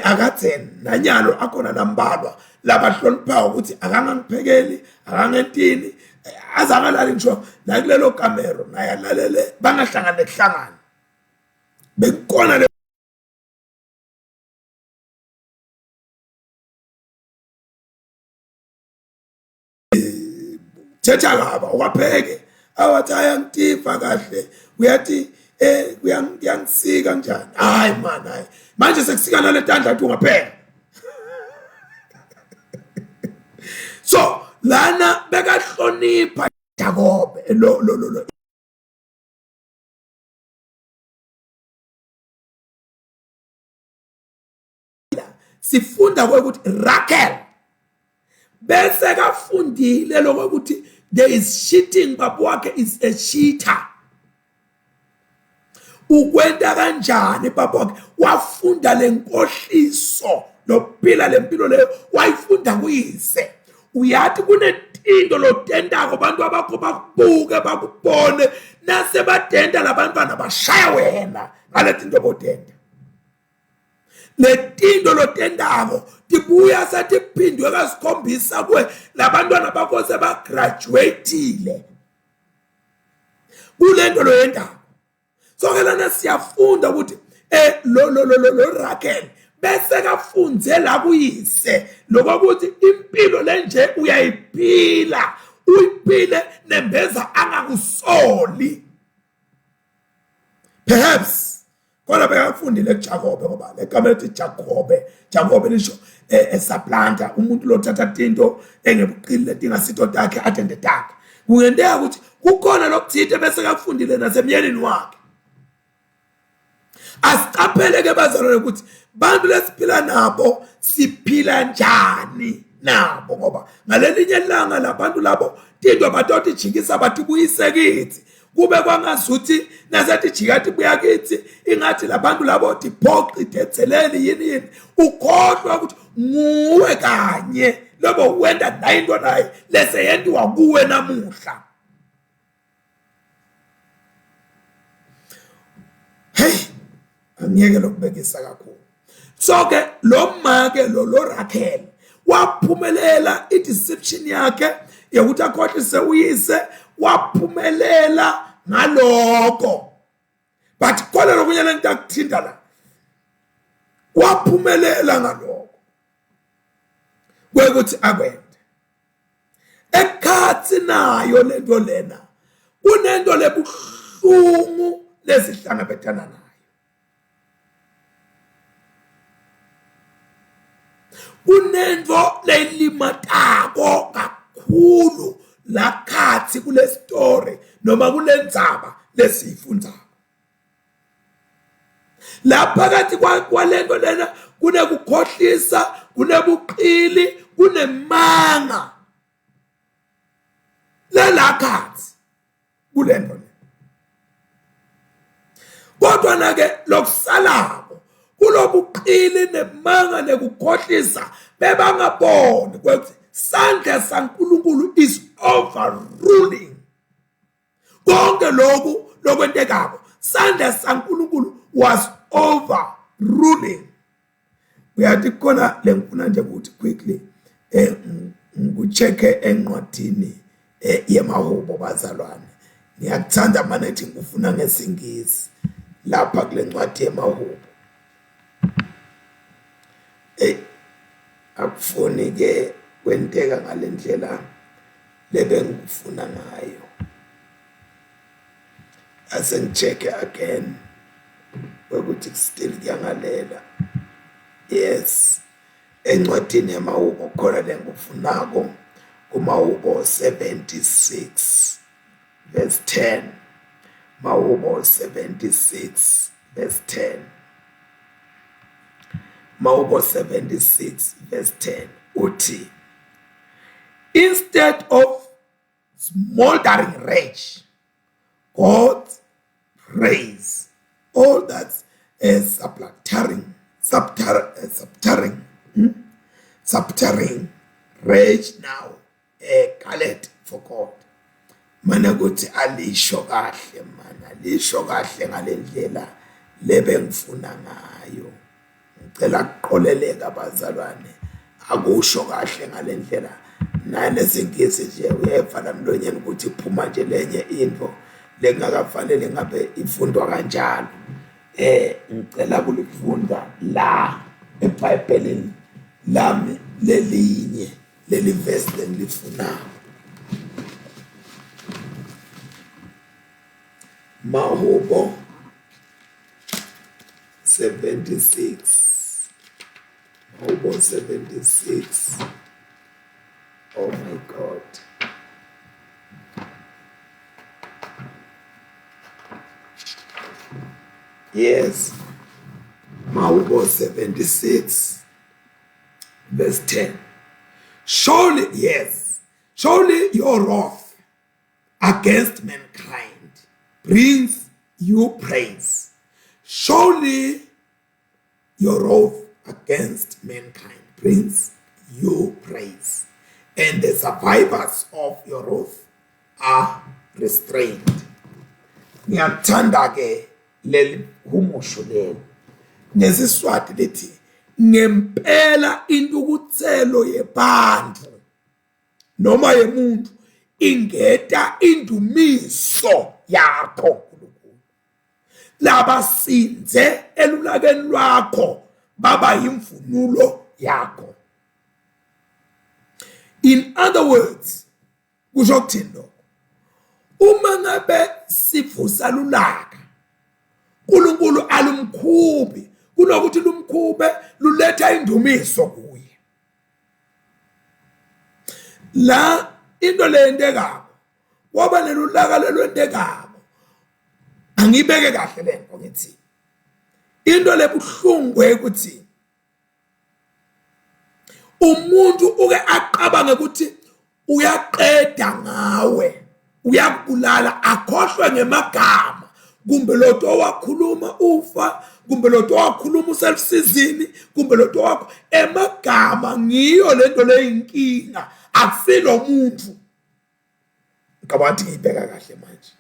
Akadzeni nanyalo akhona lambalwa labahloniphayo ukuthi akangangiphekeli akangentini azangalali ngisho nakulelo kamero naye alalele bangahlangani nekuhlangana bekukhona le thetha kaba uwapheke awathi ayangitiva kahle uyathi eh kuyangisika njani hayi man hayi manje sekusika naletandla athi ungapheka. So lana bekahlonipha Jakobe lo lo lo sifunda ukuthi Raquel bese kafundile lokho ukuthi there is cheating, baba wakhe is a cheater. Ukwenta kanjani baba wakhe wafunda lenkohliso lokuphila lempilo leyo wayifunda kuyise. Uyathi kunetinto lotentako abantu abakho bakubuke bakubone nase batenta labantwana bashaya wena ngaletinto botenta. Letinto lotentako tibuya setiphindwe kasikhombisa kuwe labantwana bakho sebagraduatile kulento loyentako. So ke lana siyafunda ukuthi lo lo lo lo Raquel bese kafunze la kuyise lokuthi impilo lenje uyayiphila uyiphile nembeza angakusoli. Perhaps kodwa bekafundile kuJakobe ngoba legama elithi Jakobe Jakobe lisho esaplanta umuntu lothatha tinto engebuqili letingasito takhe atende takhe. Kungenteka ukuthi kukhona lokuthile bese kafundile nasemyenini wakhe. Asiqaphele ke bazalwane ukuthi bantu lesiphila nabo siphila njani nabo ngoba ngalelinye ilanga labantu labo tinto batotijikisa batibuyise kithi kube kwangazuthi nasethi jika tibuya kithi ingathi labantu labo tiphoqi detheleli yini yini ukhohlwa ukuthi nguwe kanye lobo wenda nayo into naye lese yentiwa kuwe namuhla. Hey angiyeke lokubekisa kakhulu. So ke lo make lo lo Raquel waphumelela i-deception yakhe yokuthi akhohlise uyise waphumelela ngalokho. But khona lokunye lento akuthinta la waphumelela ngalokho kwekuthi akwente ekhathi nayo lento lena kunento lebuhlungu lesihlangabetana nayo. Kunento lelimatako kakhulu lakhathi kule story noma kule ndzaba lesiyifundzako. La phakathi kwalento lena kunekukhohlisa, kunebuqili, kunemanga lelakhathi kulento le. Kodwa na ke lokusalako kulobuqili nemanga nekukhohlisa bebangaboni ukuthi sandla saNkulunkulu is overruling konke lokhu lokwentekako. Sandla saNkulunkulu was over. ruling. Uyathi khona lengifuna nje ukuthi quickly eh ngikucheke encwadini eh, yemahubo bazalwane. Ngiyakuthanda manje ukuthi ngikufuna ngesingisi lapha kule ncwadi yemahubo. Ey akufuni ke kwenteka ngalendlela lebengifuna ngayo. Ase ngi-check again ukuthi still kuyangalela. Yes, encwadini yamahubo khona lengikufunako kumahubo 76 verse 10. Mahubo 76 verse 10. Mahubo 76 verse 10 uthi instead of smoldering rage God's praise all that's subterring subterring subterring rage now galet for God. Mana ukuthi alisho kahle mana alisho kahle ngalendlela lebengifuna ngayo. Ngicela kuqoleleka bazalwane akusho kahle ngalendlela nalesingisi nje uyeva lamlonyeni ukuthi iphuma nje lenye into lengakafanele ngabe ifundwa kanjalo. Ngicela kulifunda la eBhayibhelini lami lelinye leli verse lengilifunako. Mahubo 76 Mahubo 76. Oh my God. Yes. Mahubo 76 verse 10. Surely, yes, surely your wrath against mankind brings you praise. Surely your wrath against mankind brings you praise, and the survivors of your wrath are restrained. Ngiyakuthanda ke leli humusho leli ngesiswati lithi ngempela intukuthelo yebantu noma yemuntu ingeta indumiso yakho uNkulunkulu. Labasinze elulakeni lwakho baba yimvunulo yakho. In other words, kusho ukuthini lokho? Uma ngabe sivusa lulaka, uNkulunkulu alumkhubi, kunokuthi lumkhube luletha indumiso kuye. La into leyentekako waba nelulaka lelwentekako. Angibeke kahle lento ngithi into lebuhlungu ukuthi umuntu uke aqabange ukuthi uyaqeda ngawe, uyakubulala, akhohlwe ngemagama, kumbe loto wakhuluma ufa, kumbe loto wakhuluma uselusizini, kumbe loto wakho emagama. Ngiyo lento leyinkinga, akusilo muntu. Ngicabanga ngiyibeka kahle manje.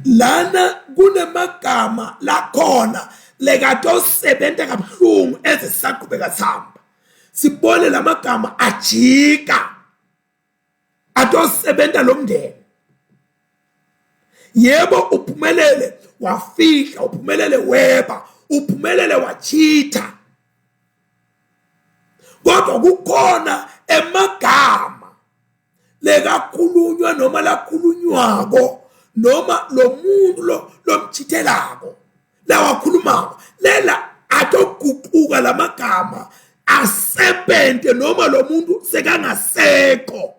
Lana kunemagama lakhona lekatosebenza kabuhlungu eze sisaqhubeka sihamba. Sibone lamagama ajika atosebenza lo mndeni. Yebo, uphumelele wafihla, uphumelele weba, uphumelele wachitha, kodwa kukhona emagama lekakhulunywa noma lakhulunywako noma lo muntu lo lomchithelako lawakhulumako lela atoguquka lamagama asebenze noma lo muntu sekangasekho.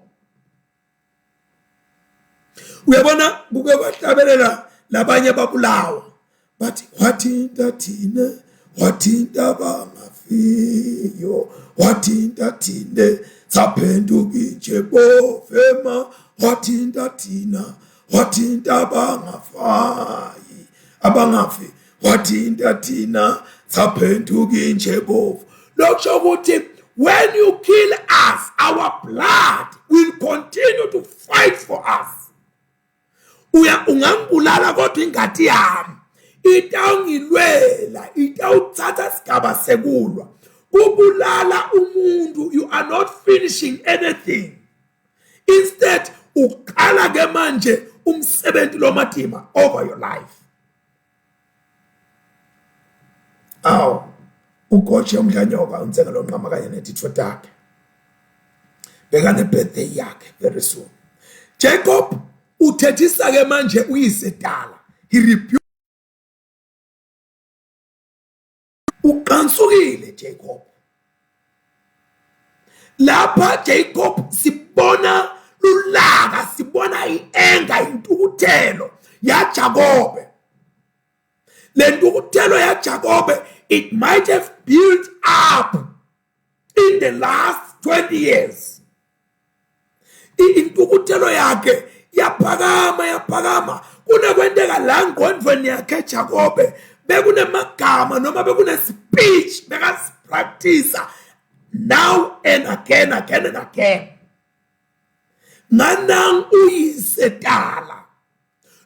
Uyabona kuke kwahlabelela labanye babulawa bathi wathinta thina, wathinta bangafiyo, wathinta thina saphenduka intshe bofema, wathinta thina, wathinta bangafayi abangafi, wathinta thina saphenduka intshe bovu. Lokusho ukuthi when you kill us, our blood will continue to fight for us. Uya ungangibulala kodwa ingati yami Itawungilwela, itawuthatha sigaba sekulwa. Kubulala umuntu, you are not finishing anything. Instead uqala ke manje umsebenzi lomadima over your life. Aw ugotshe umdlanyoka untsenga lonqama kanye netitfo takhe. Bekane birthday yakhe very soon. Jacob uthethisa ke manje uyise dala. He rebuked uqansukile Jacob. Lapha Jacob sibona lulaka, sibona ienga, intukuthelo yaJakobe. Le ntukuthelo yaJakobe it might have built up in the last 20 years. Intukuthelo yakhe yaphakama yaphakama kunekwenteka la ngqondweni yakhe Jakobe bekunemagama noma bekune speech bekasipractice now and again, again and again. Nganang uyise tala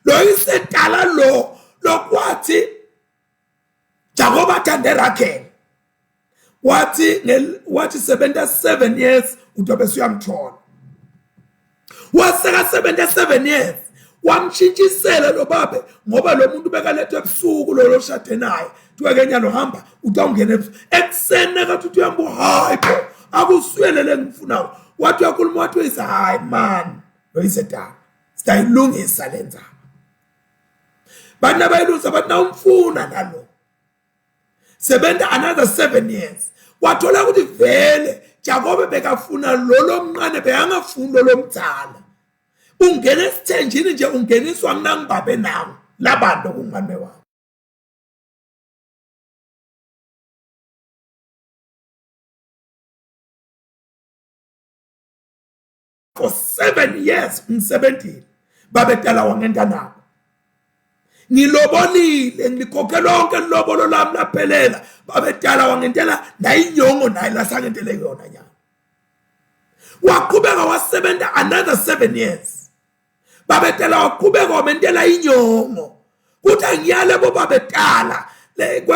lo yise tala lo lokwathi Jakobe athande Rachel wathi wathi sebenta 7 years utobe suyamthola waseka sebenta 7 years wamshintshisela lo babe ngoba lo muntu bekalethwe ebusuku lo loshade naye kuthiwa ke nyalo hamba utawungena ebusuku ekuseni nakathi uthi uyambu hayi bo akusuyele le ngifunayo wathi uyakhuluma wathi uyise hayi man lo yise dala sitayilungisa le ndzaba bantu abayilungisa bathi nawumfuna nalo sebenta another 7 years wathola ukuthi vele Jakobe bekafuna lolo mncane bekangafuni lolo mdzala ungena esithenjini nje ungeniswa kunangibabe nawe labantu okungane wami for 7 years ngisebentile babetala wangenta nabo ngilobolile ngilikhokhe lonke lobolo lami laphelela babetala wangentela nayinyongo naye lasangentele yona nyama waqhubeka wasebenza another 7 years babetala waqhubeka wamentela inyongo kuthi angiyale bobabetala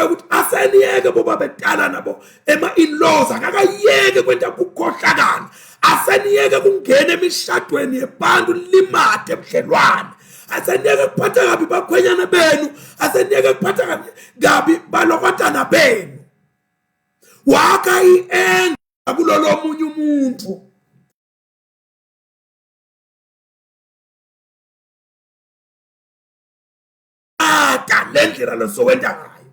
ukuthi aseniyeke bobabetala nabo ema-in-laws akakayeke kwenta kukhohlakala aseniyeke kungena emishadweni yebantu limade ebudlelwane aseniyeke kuphatha kabi bakhwenyana benu aseniyeke kuphatha kabi kabi balokotana benu wakha i-enga kulolo omunye umuntu ata le ndlela lesowenta ngayo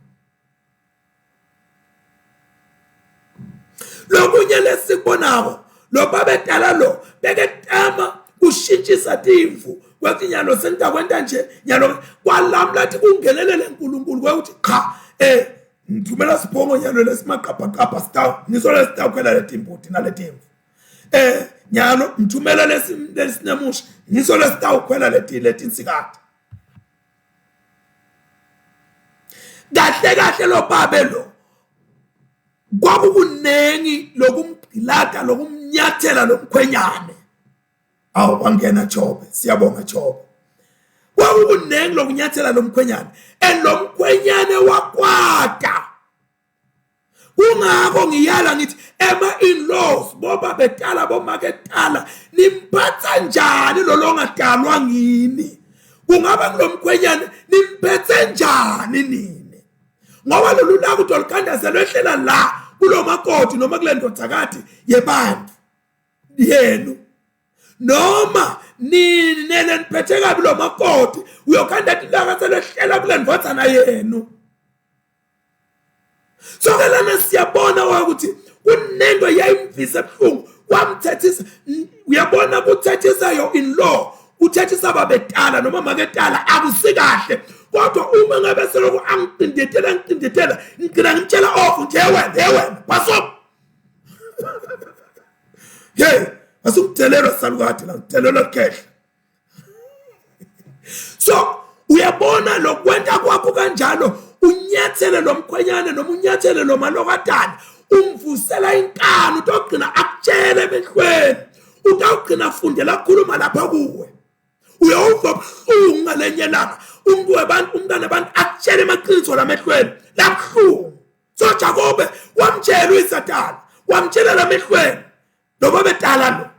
lokunye lesikubonako lo babetala lo beketama kushintshisa timvu kwathi nyalo sengitakwenta nje nyalo kwalamla athi kungenelele uNkulunkulu kwakuthi cha eh ngithumela siphongo nyalo lesimaqabhaqabha sitawu ngiso lesitawukhwela letimbuti naletimvu eh nyalo ngithumela lesi lesinemusha ngiso lesitawukhwela leti letinsikati kahle kahle lo babe lo kwakukunengi lokumgqilada lokumnyathela lomkhwenyane awu wangena Jobe siyabonga Jobe kwakukunengi lokunyathela lomkhwenyane and lomkhwenyane wakwata kungakho ngiyala ngithi ema in-laws boba betala bomaketala nimphatha njani lo longadalwa ngini kungaba kulomkhwenyane nimphethe njani nini ngoba lolu laka utolukhanda selwehlela la kulomakoti noma kule ndodakati yebantu yenu noma nini nene niphethe kabi lo makoti uyokhanda tilaka selwehlela kule ndvodzana yenu so ke lana siyabona ukuthi kunento yayimvisa ebuhlungu wamthethisa uyabona kuthethisa your in law uthethisa babetala noma maketala akusikahle kodwa uma ngabe selokhu angicindetela ngicindetela ngigcina ngimtshela off nje wena hey wena pasop hey asikudelelwa salukade la kudelelwa likhehla so uyabona lokwenta kwakho kanjalo unyathele lo mkhwenyane noma unyathele lo malokatana umvusela inkani utogcina akutshele emehlweni utawugcina afundela kukhuluma lapha kuwe uyawuva buhlungu ngalenye langa. Umuntu webantu, umntana abantu akutshele amaqiniso lamehlweni labuhlungu. So Jakobe wamtshela uyiSatana, wamtshela lamehlweni lo babetala lo.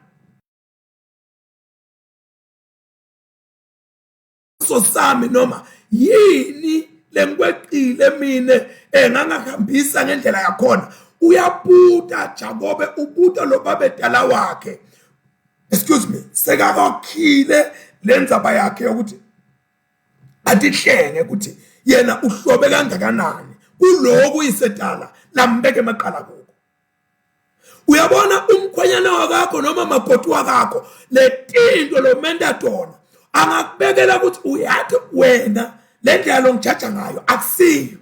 So sami noma yini lengikweqile mina engangahambisa ngendlela yakhona. Uyabuta Jakobe, ubuta lo babetala wakhe. Excuse me, sekakokhile lendzaba yakhe yokuthi atihlenge ukuthi yena uhlobe kangakanani kuloku isetala lambeke emaqala kuko. Uyabona umkhwenyana wakakho noma makoti wakakho letinto lomenta tona angakubekela ukuthi uyathi wena le ndlela longijaja ngayo akusiyo.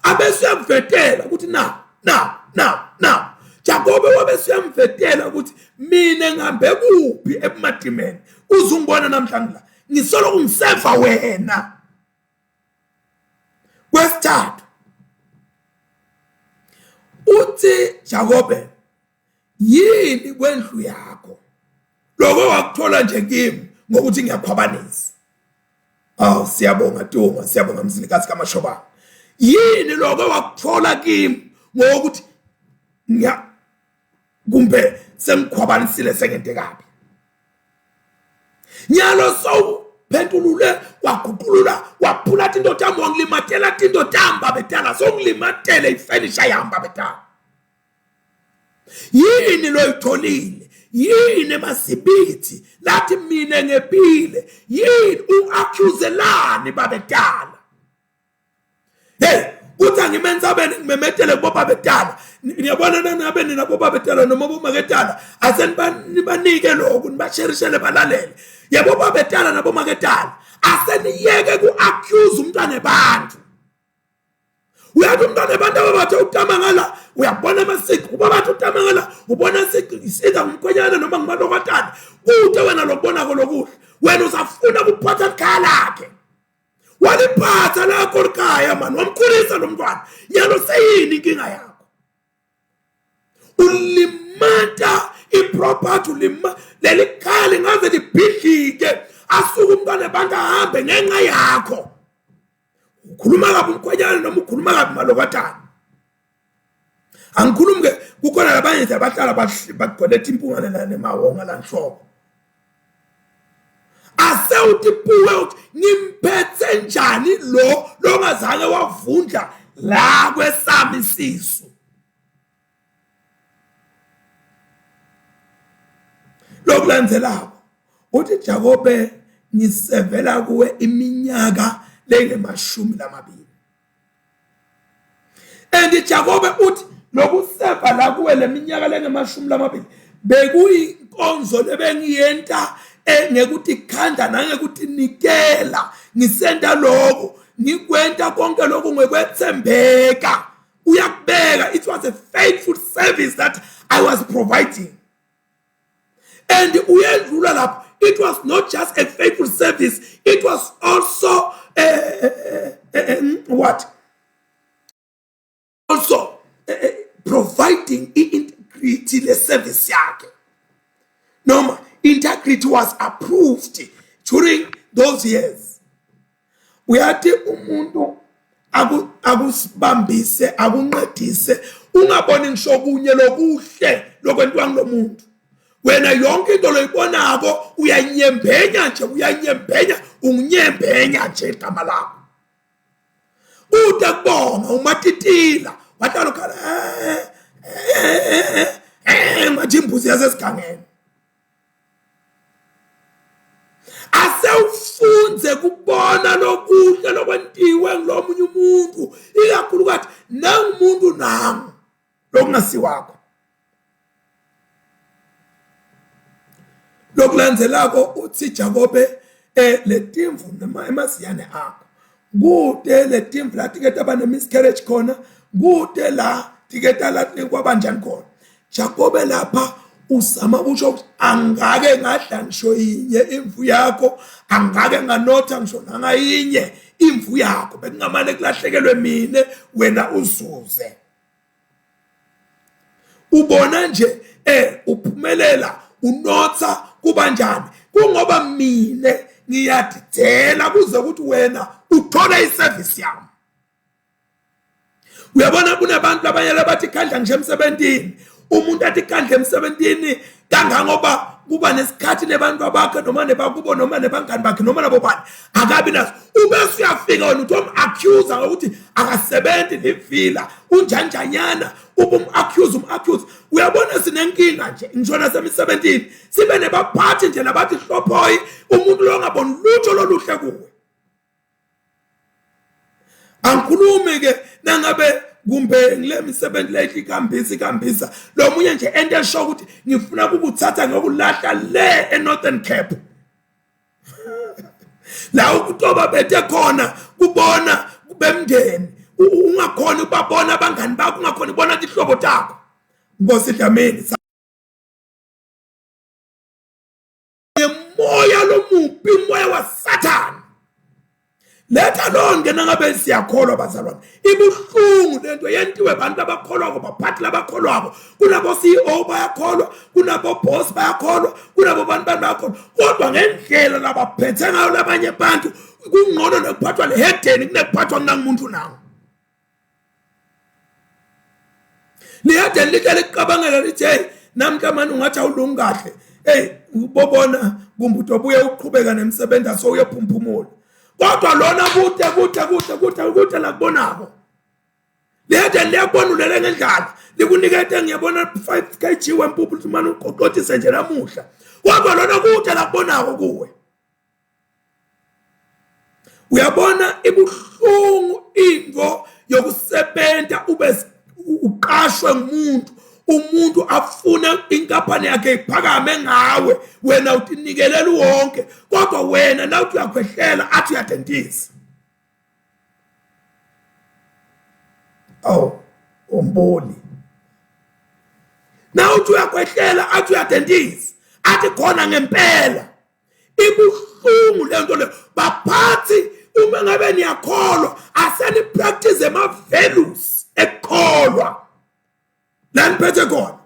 Abese uyakuvetela ukuthi na na na na Jakobe wabe siyamvetela ukuthi mina ngihambe kuphi ebumadimeni uze ungibona namhlanje la ngisolo ungiseva wena. Kwesithathu uthi Jakobe yini kwendlu yakho lokho wakuthola nje kimi ngokuthi ngiyakhwabanisa. Aw siyabonga Tuma, siyabonga Mzilikazi kaMashobane. Yini lokho wakuthola kimi ngokuthi ngiya kumbe sengikhwabanisile sengente kabi. Nyalo sowuphendulule waguqulula waphula tinto tami wangilimatela tinto tami babetala songilimatele ifenisha yami babetala. Yini loyitholile? Yini emasibithi lathi mina ngebile? Yini u-accuselani babetala? Hey, kuthi angime entsabeni ngimemetele kubobabetala. Niyabona nangabe nina bobabetala noma bomaketala, asenibanike lokhu nibasherishele balalele. Yebo babetala nabomaketala, aseniyeke ku-accuse umntwana ebantu. Uyathi umntwana abantu ababathe utama ngala uyabona amasiko uba bathi utama ngala ubona isika ngumkhwenyana noma ngumalokatana kude wena lokubonako lokuhle wena usafuna ukuphatha likhaya lakhe waliphatha lakho likhaya mani wamkhulisa lo mntwana nyalo seyini inkinga yakho ulimata iproperty ulima leli khaya lingaze libhidlike asuke umntwana abantu ahambe ngenxa yakho ukhuluma kabi umkhwenyana noma ukhuluma kabi malokatana. Angikhulumi ke kukhona labanye nje abahlala bagcwele impungane nemawonga lanhloko. Ase utipuwe uthi ngimphethe njani lo longazange wavundla la kwesami isisu. Lokulandzelako uthi Jakobe ngisevela kuwe iminyaka lengemashumi lamabili. And Jakobe uthi lokuseva la kuwe leminyaka lengemashumi lamabili bekuyinkonzo lebengiyenta ngekutikhanda nangekutinikela ngisenta lokho ngikwenta konke lokhu ngekwethembeka. Uyakubeka, it was a faithful service that I was providing. And uyedlula lapho, it was not just a faithful service, it was also what? Also providing integrity le service yakhe. Noma integrity was approved during those years. Uyathi umuntu akusibambise akunqedise ungaboni ngisho kunye lokuhle lokwentiwa ngulomuntu. Wena yonke into loyibonako uyanyembenya nje, uyanyembenya, ungunyembenya nje igama lakho. Ude kubonga umatitila wahlala ukhala ngathi imbuzi yasesigangeni. Asewufunze kubona lokuhle lokwentiwe ngulomunye umuntu, ikakhulukazi nangumuntu nangu lokungasiwakho. Lokulandzelako uthi Jakobe letimvu noma emaziyane akho kude letimvu la tike taba ne-miscarriage khona, kude la tike kwaba njani khona. Jakobe lapha uzama kusho ukuthi angake ngadla ngisho yinye imvu yakho, angake nganotha ngisho nangayinye imvu yakho, bekungamane kulahlekelwe mine wena uzuze. Ubona nje uphumelela unotha kuba njani? Kungoba mine ngiyadidela kuze ukuthi wena uthole iservice yami. Uyabona kunabantu abanye labathi khandla ngisho emsebentini, umuntu athi khandla emsebentini kangangoba kuba nesikhathi nebantu abakhe noma nebakubo noma nebangani bakhe noma nabo bani akabi naso. Ubese uyafika wena uthi um-accuse ngokuthi akasebenzi livila unjanjanyana, ubum-accuse um-accuse. Uyabona sinenkinga nje ngisho nasemisebentini, sibe nebaphathi nje labathi hlophoyi umuntu lo ongaboni lutho loluhle kuwe. Angikhulumi ke nangabe kumbe ngile misebenzi lehle ikambisa ikambisa lo munye nje ento esho ukuthi ngifuna ukukuthatha ngokulahla le eNorthern Cape la ukutoba bethe khona kubona kubemndeni ungakhona ukubabona abangani bakho, ungakhona ukubona tihlobo takho. Nkosi Dlamini, moya lomubi, umoya waSathane. Letha lonke nangabe siyakholwa bazalwane. Ibuhlungu lento yentiwe abantu abakholwako, baphathi labakholwako. Kunabo CEO bayakholwa, kunabo boss bayakholwa, kunabo bantu bantu bayakholwa. Kodwa ngendlela labaphethe ngayo labanye abantu kungcono nekuphathwa lehedeni kunekuphathwa kunangumuntu nawo. Lihedeni lihlale liqabangela lithi hey namhla manje ungathi awulungi kahle. Hey ubobona kumbe utobuye uqhubeka nemsebenzi aso uyophumphumula. Kodwa lona kude kude kude kude kude lakubonako. Lihedeni liyakubona ulele ngendlala, likunikete ngiyabona 5 kg wempuphu ukuthi manje uqoqotise nje namuhla. Kodwa lona kude lakubonako kuwe. Uyabona ibuhlungu into yokusebenza ube uqashwe ngumuntu, umuntu afune inkampani yakhe iphakame ngawe, wena utinikelela wonke, kodwa wena nawuthi uyakhwehlela athi uyadentisa. Oh, umboli. Nawuthi uyakhwehlela athi uyadentisa, athi khona ngempela. Ibuhlungu lento le baphathi. Uma ngabe niyakholwa aseni practice ama values ekukholwa la niphethe khona.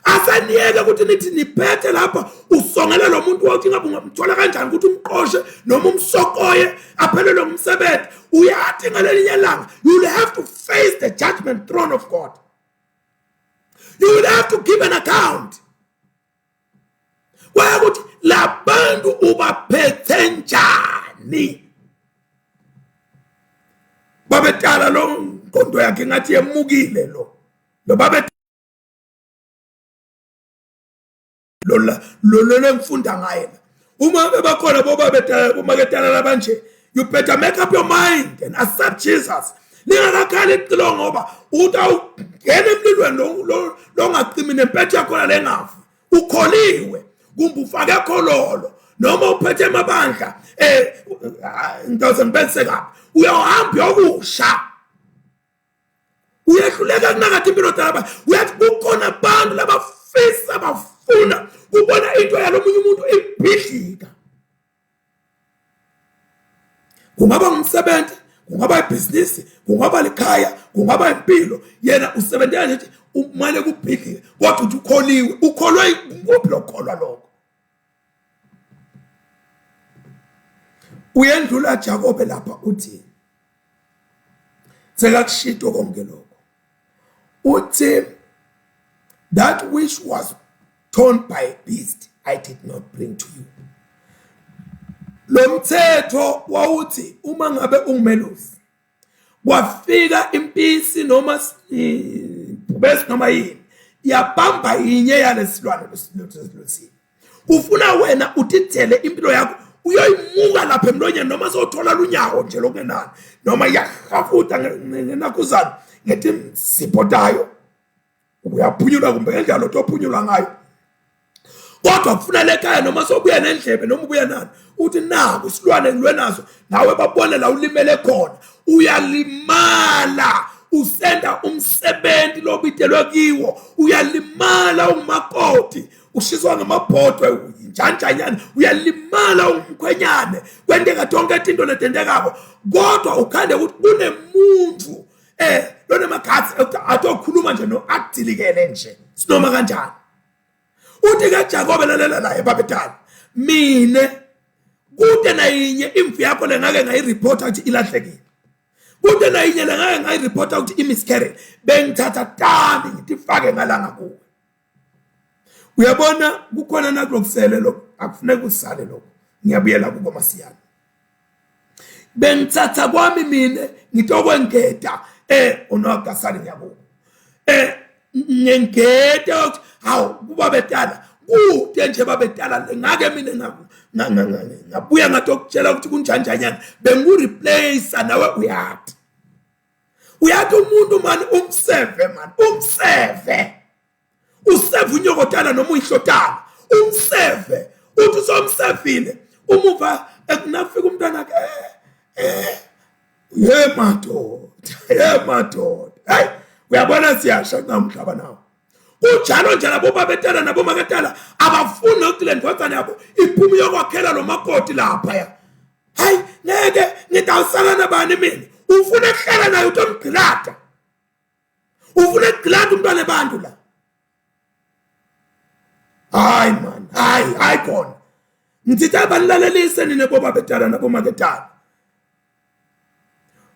Aseniyeke ukuthi nithi niphethe lapha usongele lo muntu wokuthi ngabe ungamthola kanjani ukuthi umqoshe noma umsokoye aphelelwe ngumsebenzi. Uyathi ngalelinye ilanga you will have to face the judgment throne of God. You will have to give an account. Kwaye ukuthi labantu ubaphethe njani. Babetala lo ngqondo yakhe ngathi yemukile lo lo babe lo lo lo lengifunda ngaye la. Uma bebakhona bobabetala bomaketala labanje, you better make up your mind and accept Jesus. Lingakakhali icilongo ngoba utawungena emlilweni lo longacimi nempethu yakhona lengafi. Ukholiwe kumbe ufake khololo noma uphethe amabandla ngitawuze ngibekise kabi, uyahamba uyokusha. Uyehluleka kunakade impilo talaba. Uyathi kukhona abantu labafisa bafuna kubona into yalomunye umuntu ibhidlika. Kungaba ngumsebenzi, kungaba ibhizinisi, kungaba likhaya, kungaba impilo. Yena usebenzela nje umane kubhidlike, kodwa uthi ukholiwe. Ukholwe nguphi lokholwa lokho? Uyendlula Jakobe lapha uthi sekakushito konke lokho. Uthi that which was torn by a beast I did not bring to you. Lo mthetho wawuthi uma ngabe ungumelusi kwafika impisi noma ibhubesi noma yini yabamba yinye yalesilwane losini, ufuna wena utithele impilo yakho uyoyimuka lapha emlonyeni noma sowuthola lunyawo nje lokungenani noma iyahafuta ngenakhuzana ngetinzipho tayo uyaphunyulwa kumbe ngendlela lotophunyulwa ngayo. Kodwa kufuna lekhaya noma sobuya nendlebe noma ubuya nani uthi naku isilwane ngilwe naso, nawe babone la ulimele khona, uyalimala usenda umsebenzi lobitelwe kiwo, uyalimala ungumakoti ushiswa ngamabhodwe njanjanyana, uyalimala umkhwenyane, kwenteka tonke tinto letentekako, kodwa ukhande ukuthi kunemuntu lonemagathi atokhuluma nje no akudilikele nje sinoma kanjani. Uthi kaJakobe lalela la ebabetala, mine Kude nayinye imvu yakho lengake ngayireport ukuthi ilahlekile. Kude nayinye lengake ngayireport ukuthi imiscarriage. Bengithatha tami ngitifake ngalanga kuwe. Uyabona kukhona nakulokusele lokho akufuneki usale lokho. Ngiyabuyela kubo masiyana. Bengithatha kwami mina ngitokwengeda eh unogasali ngiyakubo. Eh ngengede ukuthi hawu kuba betala kude nje babetala ngake mina ngabuya ngathi okutshela ukuthi kunjanjanyana bengu-replace nawe uyathi uyathi umuntu mani umseve mani umseve useve unyokotana noma uyihlotana umseve uthi usomsevile umuva ekunafika umntwana ke eh, eh ye madoda ye madoda hayi uyabona siyasha ncamhlaba nawo kunjalo nje labo babetala nabomaketala abafuni nokuthi le ndvodzana yabo iphume iyokwakhela lo makoti laphaya hayi ngeke ngidawusana nabani mina ufuna kuhlala naye utomgqilada ufuna kugqilada umntwana ebantu la hayi man hayi hayi khona ngithithi abanilalelise nina bobabetala nabomaketala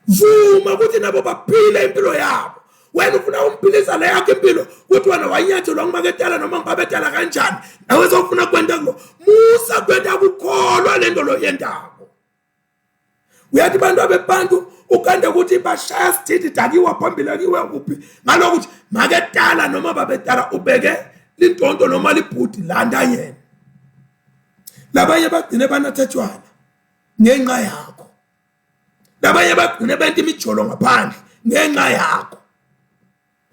vuma ukuthi nabo baphile impilo yabo wena ufuna umphilisa le yakho impilo ukuthi wena wanyathelwa ngumaketala noma ngibabetala kanjani nawe sofuna kwenta kulo musa kwenta kukholwa le nto lo yendako uyathi abantu abebantu ukande ukuthi bashaya sididi dakiwa phambili akiwe kuphi ngalokuthi maketala noma babetala ubeke lintonto noma libhudi landa yena labanye bagcine banatha tshwala ngenxa yakho labanye bagcine benta imijolo ngaphandle ngenxa yakho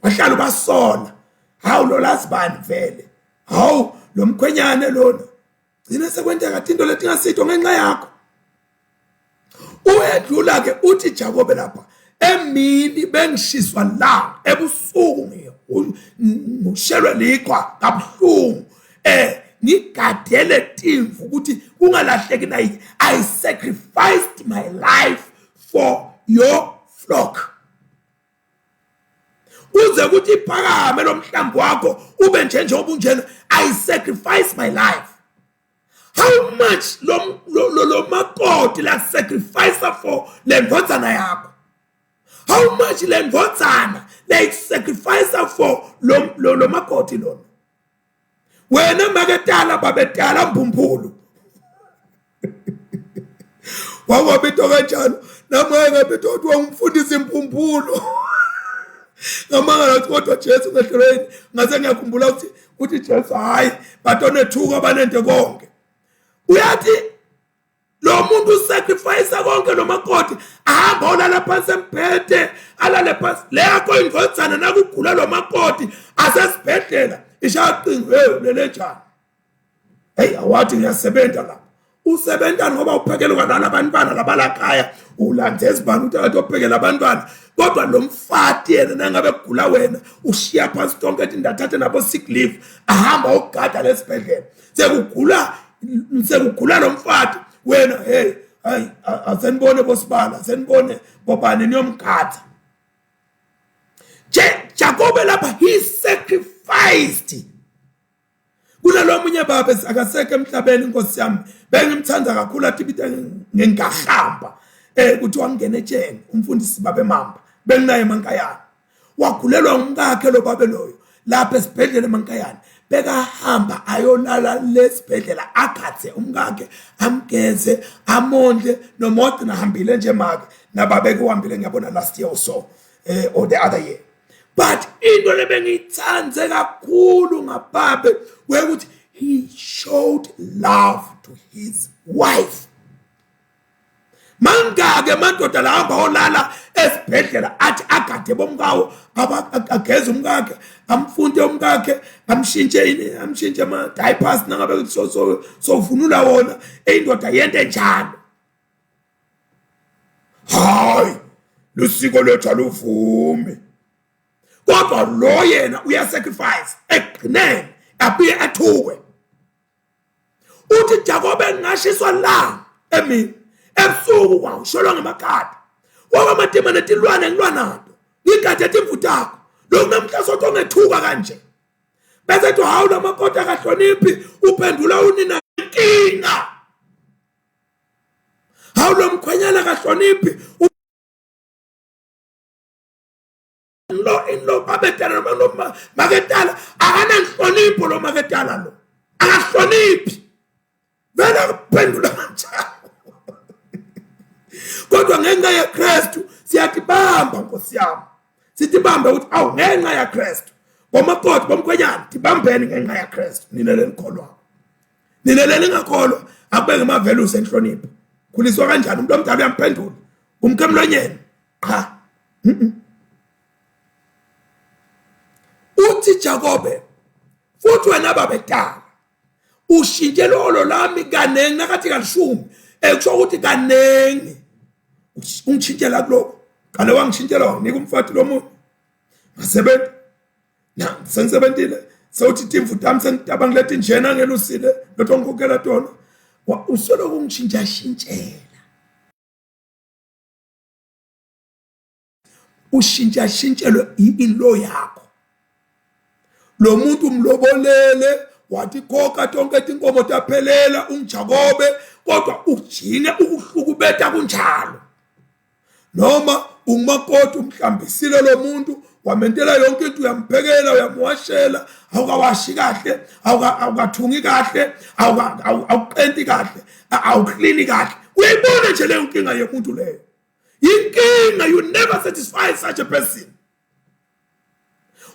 wahlala ubasola hawu lo lazibani vele hawu lo mkhwenyane lona gcine sekwenteka tinto letingasito ngenxa yakho uyedlula ke uthi Jakobe lapha emini bengishiswa la ebusuku ngishelwe liqhwa kabuhlungu eh ngigadele timvu ukuthi kungalahleki nayi i sacrificed my life for your flock kuze ukuthi iphakame lo mhlambi wakho ube nje njengoba unjena i sacrifice my life how much lo lo lo makoti la sacrifice for le ndvodzana yakho how much le ndvodzana le sacrifice for lo lo makoti lona wena maketala babetala mbumphulu wawabitwa kanjalo nami ngake ngabitwa ukuthi wangumfundisi impumpulu ngamangala ukuthi kodwa Jesu ngehlelweni ngase ngiyakhumbula ukuthi uthi Jesu hayi batonethuka banente konke uyathi lo muntu usacrifice konke lo makoti ahamba olala phansi embhede alale phansi leyakho indvodzana nakugula lo makoti asesibhedlela ishaya cingo hey ulele njani hey awathi ngiyasebenza lapha usebenta ngoba uphekela kwalala abantwana labalakhaya ulandze ezibani ukuthi akade ophekela abantwana kodwa lo mfati yena nangabe kugula wena ushiya phansi tonke tindathathe nabo sick leave ahamba okugada lesibhedlela sekugula sekugula lo mfati wena hey hayi asenibone bosibala asenibone bobani niyomgada Jakobe lapha he sacrificed kunalo munye baba akasekho emhlabeni inkosi yami bengimthanda kakhulu athi ibita ngengahamba eh ukuthi wangena etsheni umfundisi babe mamba benginaye emankayana wagulelwa umkakhe lo babe loyo lapha esibhedlela emankayana bekahamba ayolala lesibhedlela agathe umkakhe amgeze amondle noma wagcina hambile nje make nababeke uhambile ngiyabona last year or so eh, or the other year but into lebengiyithande kakhulu ngababe wekuthi he showed love to his wife mangake madoda lahamba olala esibhedlela athi agade bomkawo ageze umkakhe amfunde umkakhe amshintshe ini amshintshe ama-diapers nangabe sovunula wona eyindoda yento enjalo hayi lusiko lwethu aluvumi kodwa lo yena uyasacrifice ekugcineni abuye athukwe uthi Jakobe ngashiswa la emini ebusuku kwawushelwa ngamakhadi wawamatima netilwane ngilwa nato ngigade timvu takho lokhu namhla sothi ongethuka kanje bese thi hawu lamakoti akahloniphi uphendula unina inkinga. babetala noma lo maketala akananhlonipho lo maketala lo akahloniphi vele akuphendula kanjalo kodwa ngenxa yaKristu siyatibamba nkosi yami sitibambe ukuthi awu ngenxa yaKristu bomakoti bomkhwenyana tibambeni ngenxa yaKristu nina lenikholwayo nina leningakholwa akube ngama-values enhlonipho khuliswa kanjani umuntu omdala uyamphendula umke emlonyeni qha uthi Jakobe futhi wena babetala ushintshe lolo lami kaningi nakathi kalishumi ekusho ukuthi kaningi ungishintshela kuloko qale wangishintshela wanginika umfati lomunye ngasebenza na sengisebentile sewuthi timvu tami sengidaba ngileti njena ngelusile lotho ngikhokhela tona usoloko ungishintshashintshela ushintshashintshelwe i-inlaw yakho lo muntu umlobolele wathi khokha tonke tinkomo taphelela ungijakobe kodwa ujine ukuhlukubeta kunjalo noma ungumakoti umhlambisile lo muntu wamentela yonke into uyamphekela uyamwashela awukawashi kahle awukathungi kahle awuqenti kahle awuklini kahle uyayibona nje leyo nkinga yomuntu leyo inkinga you never satisfy such a person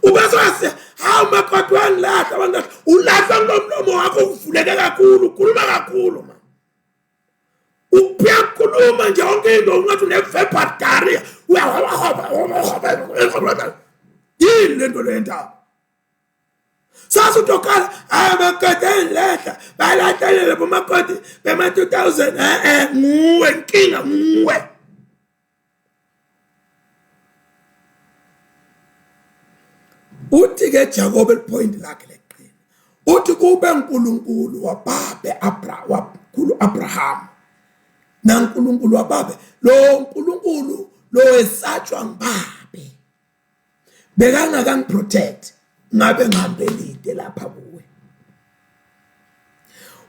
ubese hawu makoti wangilahla wangilahla ulahlwa ngomlomo wakho uvuleke kakhulu ukhuluma kakhulu man uyakhuluma nje yonke into ungathi une-verbal diarrhea yini le nto le ndaba sase utokala amakoti engilahla balahlelela bomakoti bema-2000 e-e nguwe nkinga nguwe uthi-ke Jakobe lipoint lakhe leqina uthi kube uNkulunkulu wababe Abraham wakhulu Abraham naNkulunkulu wababe lo nkulunkulu lo esatshwa ngibabe bekangakangiprotect ngabe ngihambe lide lapha kuwe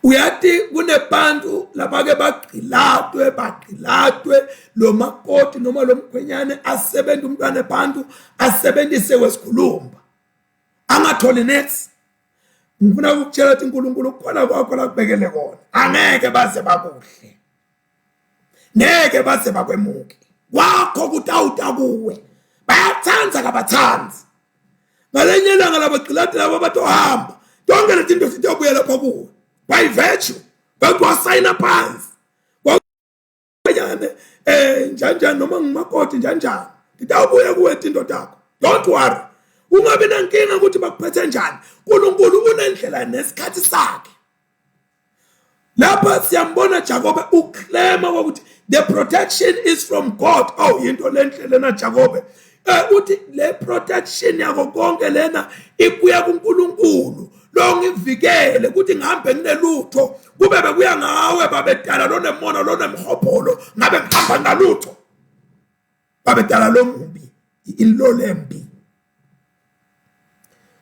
uyati kunebantu labake bagqilatwe bagqilatwe lo makoti noma lo mkhwenyane asebenza umntwana ebantu asebenzise kwesikhulumba angatholi next ngifuna ukukutshela ukuthi uNkulunkulu kukhona kwakho la kubekele kona angeke baze bakuhle ngeke baze bakwemuke kwakho kutawuta kuwe bayathanda kabathandi ngalenye ilanga labagqiladi labo batohamba tonke leti nto sitobuya lapha kuwe by virtue bakwasayina phansi kwanyane eh njanjani noma ngimakoti njanjani ngitawubuya kuwe tinto takho don't worry ungabi nankinga ukuthi bakuphethe njani uNkulunkulu unendlela nesikhathi sakhe lapha siyambona Jakobe uclaima ukuthi the protection is from God oh into lenhle lena Jakobe eh uthi le protection yako konke lena ibuya kuNkulunkulu lo ngivikele ukuthi ngihambe nginelutho kube bekuya ngawe babedala lonemona lonemhobholo ngabe ngihamba ngalutho babedala lo mubi ilolembi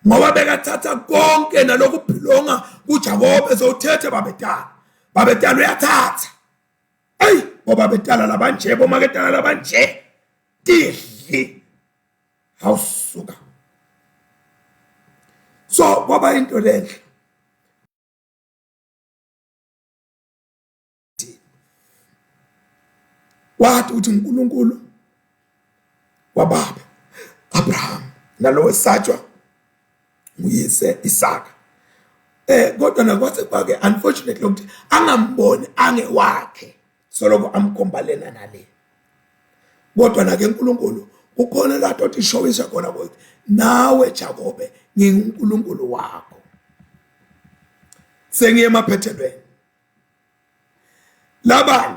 ngoba bekathatha konke nalokuphilonga kuJakobe sewuthethe babetala babetala uyathatha eyi bobabetala labanje bomaketala labanje tidli hawusuka so kwaba into lenhle wathi uthi uNkulunkulu wababa Abraham nalowo esatshwa nguyise Isaka eh kodwa nakwase kwake unfortunately ukuthi angamboni angewakhe soloko amkhomba lena nale kodwa nake uNkulunkulu kukhona la tothi showisa khona ukuthi nawe Jakobe nginguNkulunkulu wakho sengiye emaphethelweni Laban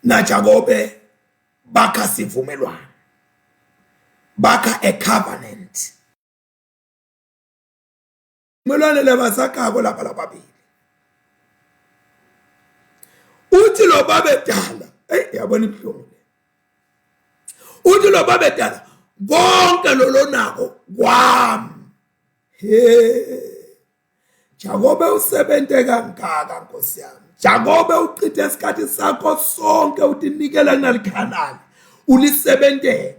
naJakobe bakha sivumelwano bakha a covenant melwane labasakhako lapha lababili uthi lo babedala eyi yabona ibuhlungu le uthi lo babedala konke lolonako kwami he Jakobe usebente kangaka Nkosi yami Jakobe uchithe isikhathi sakho sonke utinikela kunalikhanani ulisebentela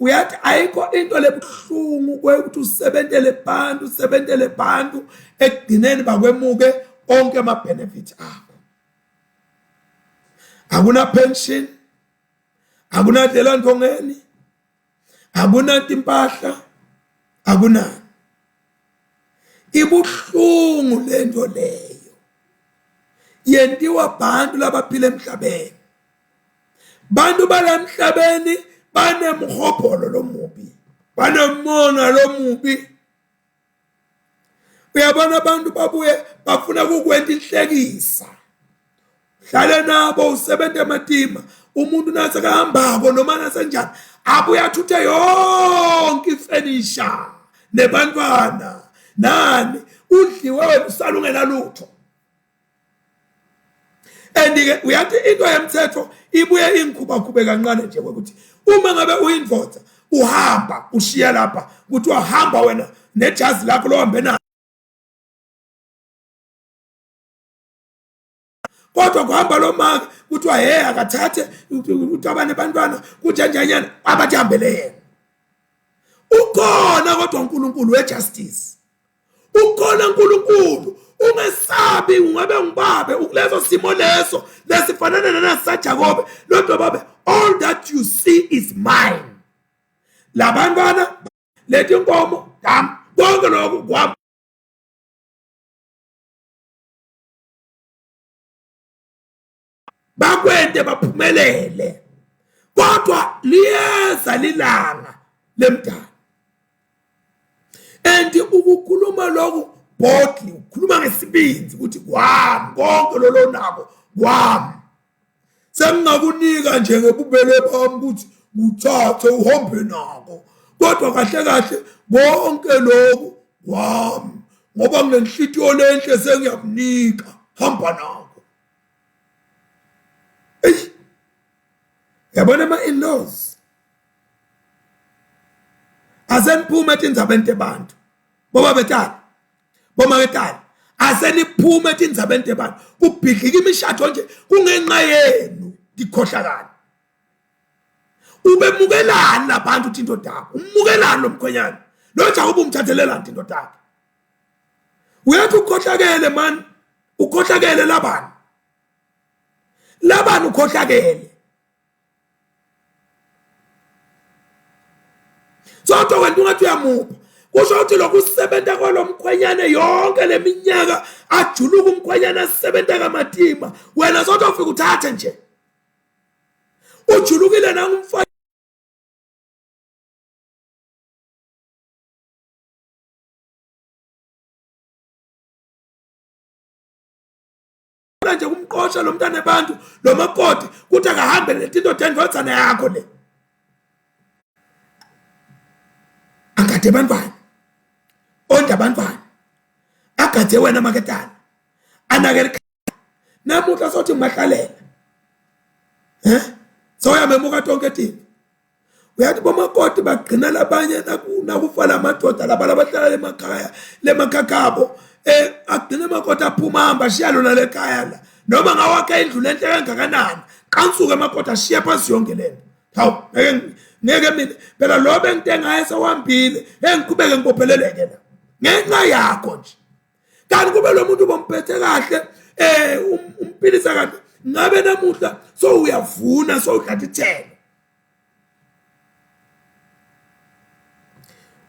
Uyathi ayikho into lebuhlungu kwekuthi usebentele bantu, usebentele bantu ekugcineni bakwemuke onke ama benefits akho. Akuna pension, akunadlela ntongeni, akunanto impahla, akunani. Ibuhlungu lento leyo. Yentiwa bantu labaphila emhlabeni. Bantu balamhlabeni banemhobholo lomubi, banemona lomubi. Uyabona abantu babuye bafuna kukwenta inhlekisa. Hlale nabo usebenze ematima. Umuntu nasekahambako noma nasenjani abuye athuthe yonke ifenisha nebantwana nani udliwe wena usalungela lutho. And ke uyathi into yemthetho ibuye ingikhubakhube kancane nje ukuthi uma ngabe uyindoda uhamba ushiya lapha kuthiwa hamba wena nejazi lakho lohambe nalo kodwa kuhamba lo maka kuthiwa hey akathathe ukuthi abane bantwana kunjenjanyana abathi hambele yena ukhona kodwa uNkulunkulu wejustice ukhona uNkulunkulu ungesabi ungabe ngibabe ukuleso simo leso lesifanana nanasaJakobe lodwa babe all that you see is mine labantwana leti inkomo dam konke lokhu kwami bakwente baphumelele kodwa liyeza lilanga lemdala and ukukhuluma lokhu boldly ukhuluma ngesibindi ukuthi kwami konke lolo nako kwami sengingakunika nje ngebubele bami ukuthi nguthathe uhambe nako kodwa kahle kahle konke lokhu kwami ngoba nginenhlitiyo lenhle sengiyakunika hamba nako eyi yabona ama-in-laws aseniphume etindzabeni tebantu boba betala bomaketala aseniphume etindzabeni tebantu kubhidlika imishado nje kungenxa yenu ndikhohlakala ubemukelani labantu uthi indoda yakho umukelani lo mkhwenyana lo Jakobe umthathelelani indoda yakhe uyathi ukhohlakele man ukhohlakele labani labani ukhohlakele sodwa wena ungathi uyamupha kusho ukuthi lokusebenza kwalomkhwenyane yonke leminyaka ajuluka umkhwenyane asebenza kamatima wena sodwa ufika uthathe nje ujulukile nangumfana nje kumqosha lo mntana ebantu lo makoti kuthi akahambe letinto tendvodzana yakho le agade abantwana onde abantwana agade wena maketana anakele namuhla sothi ngimahlalela eh soyamemuka tonke tintfo uyathi bomakoti bagcina labanye nakufa lamadoda laba labahlala emakhaya lemakhakhabo eh agcina amakoti aphuma hamba ashiya lona lekhaya la noma ngawakhe indlu lenhle kangakanani qansuke amakoti ashiya phansi yonke lento hawu ngeke ngeke mina phela lo bengite ngaye sewahambile engiqhubeke ngibopheleleke la ngenxa yakho nje kanti kube lo muntu bomphethe kahle eh um, umphilisa kahle ngabe namuhla so uyavuna so udla ithelo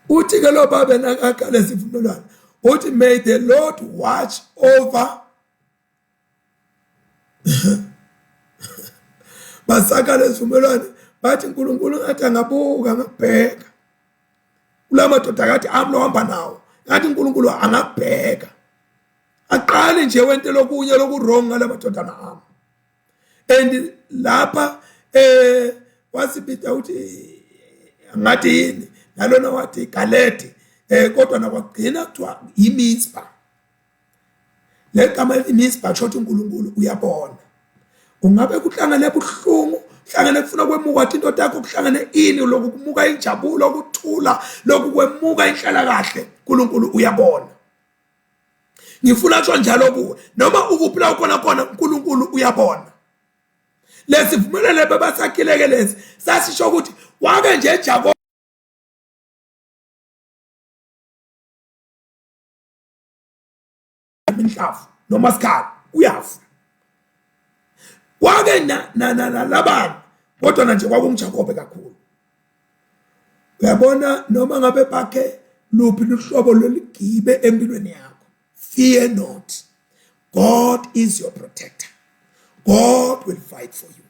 uthi ke lo babe nakakha lesivumelwano uthi may the lord watch over basakha lesivumelwano bathi uNkulunkulu ngathi angabuka ngabheka kula madoda akathi ami lohamba nawo ngathi uNkulunkulu angabheka aqale nje wente lokunye loku wrong ngala madodana ami and lapha eh wasibita uthi ngathi yini nalona wathi galeti eh kodwa nakwagcina kuthiwa imispa legama elithi mispa kusho ukuthi uNkulunkulu uyabona ungabe kuhlangene buhlungu kuhlangene kufuna kwemuka into takho kuhlangene ini lokhu kumuka injabulo ukuthula lokhu kwemuka inhlala kahle uNkulunkulu uyabona ngifuna kusho njalo kuwe noma ukuphi la ukhona khona uNkulunkulu uyabona lesivumelwano bebasakhileke lesi sasisho ukuthi wake nje Jakobe inhlavu noma sikhala uyafa wake na na na Labani kodwa nje kwakunguJakobe kakhulu uyabona noma ngabe bakhe luphi luhlobo loligibe empilweni yakho fear not God is your protector God will fight for you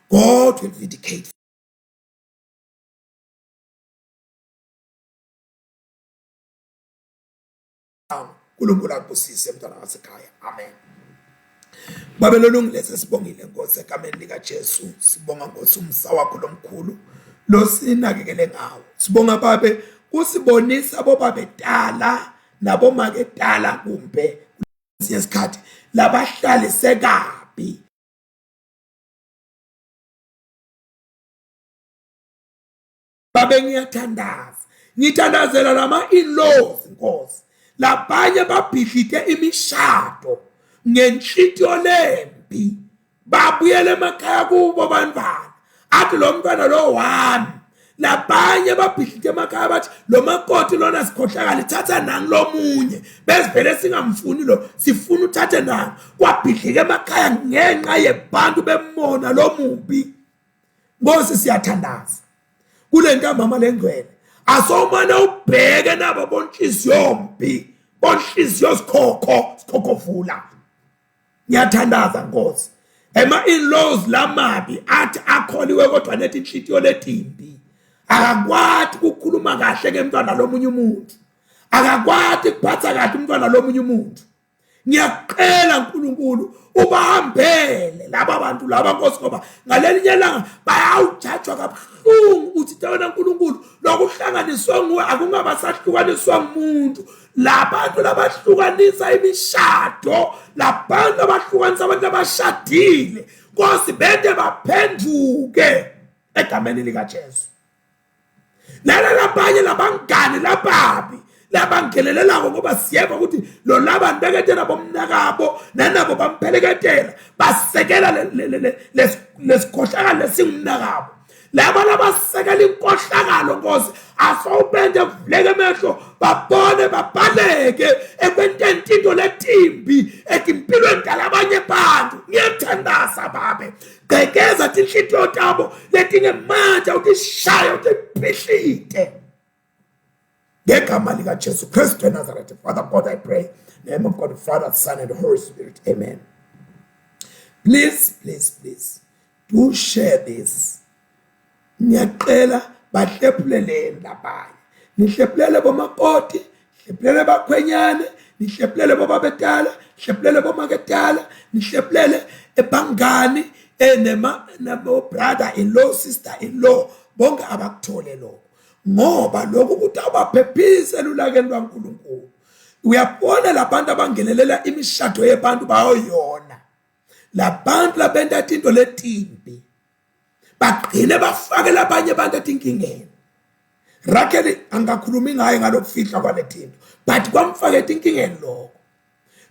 God will vindicate uNkulunkulu akubusise mntwana wasekhaya amen Babe lolungile sesibongile Nkosi egameni lika Jesu sibonga Nkosi umsa wakho lomkhulu losinakekele ngawo sibonga babe kusibonisa bobabe tala nabomake tala kumbe kulesinye isikhathi labahlalise kabi babe ngiyathandaza ngithandazela lama in-laws nkosi labanye babhidlite imishado ngenhlitiyo lembi babuyele emakhaya kubo bantwana athi lo mntwana lo wami labanye babhidlite emakhaya bathi lo makoti lona sikhohlakala ithatha nangi lomunye besivele singamfuni lo sifuna uthathe nangi kwabhidlika emakhaya ngenxa yebantu bemona lomubi Nkosi siyathandaza kule ntambama lengcwele asomane ubheke nabo bonhliziyo mbi bonhliziyo sikhokho sikhokhovula ngiyathandaza Nkosi ema in-laws lamabi athi akholiwe kodwa nethi inhliziyo letimbi akakwati ukukhuluma kahle ngemntwana lomunye umuntu akakwati kuphatha kahle umntwana lomunye umuntu Ngiyacela uNkulunkulu ubahambele laba bantu laba Nkosi ngoba ngalelinye ilanga bayawujajwa kabuhlungu uthi wena uNkulunkulu lokuhlanganiswe nguwe akungaba sahlukaniswa ngumuntu labantu labahlukanisa imishado labantu abahlukanisa abantu abashadile Nkosi bede baphenduke egameni likaJesu lala labanye labangani lababi labangenelelako ngoba siyeva ukuthi lo labani beketela bomnakabo nanabo bampheleketela basekela lesikhohlakalo lesingumnakabo laba labasekela inkohlakalo nkosi asawubende kuvuleke emehlo babone babaleke ekwenteni tinto letimbi etimpilweni talabanye bantu ngiyathandaza babe gqekeza tinhlitiyo tabo letingemandla utishaye utiphihlite ngegama likaJesu Kristu eNazaretha. Father God, I pray name of God, Father, Son and Holy Spirit. Amen. Please, please, please do share this. Ngiyacela bahlephuleleni labanye. Nihlephulele bomakoti, hlephulele bakhwenyane, nihlephulele bobabetala, hlephulele bomaketala, nihlephulele ebangani enema nabo brother in law, sister in law, bonke abakuthole lokho. Ngoba lokhu kutawubaphephisa elulakeni lwaNkulunkulu. Uyabona labantu abangenelela imishado yebantu bayoyona. Labantu labenta tinto letimbi bagcine bafake labanye abantu etinkingeni Rakheli angakhulumi ngaye ngalokufihla kwaletinto but kwamfaka etinkingeni lokho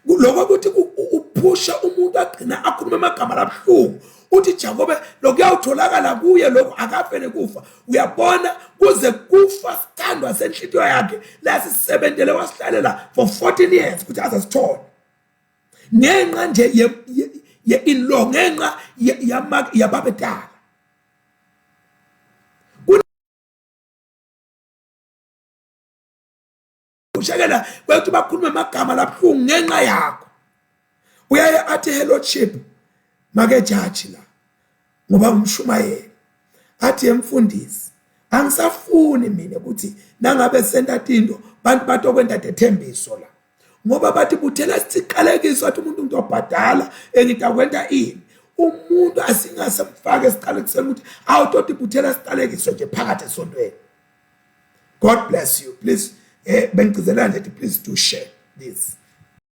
lokho ukuthi uphusha umuntu agcina akhulume amagama labuhlungu uthi Jakobe lokuyawutholakala kuye lokho akafele kufa uyabona kuze kufa sithandwa senhlitiyo yakhe lasisebentele wasihlalela for 14 years ukuthi aze sithole ngenxa nje ye-in-law ngenxa yababedala kushekela kwethu bakhulume amagama labuhlungu ngenxa yakho uyaye athi hello chip make jaji la ngoba ngumshumayeli athi emfundisi angisafuni mina ukuthi nangabe senta tinto bantu batokwenta tethembiso la ngoba bathi buthela siqalekiso athi umuntu ngitobhadala engitakwenta ini umuntu asingase mfake esiqalekisweni ukuthi awutoti buthela siqalekiso nje phakathi esontweni god bless you please eh bengigcizelela nje please do share this.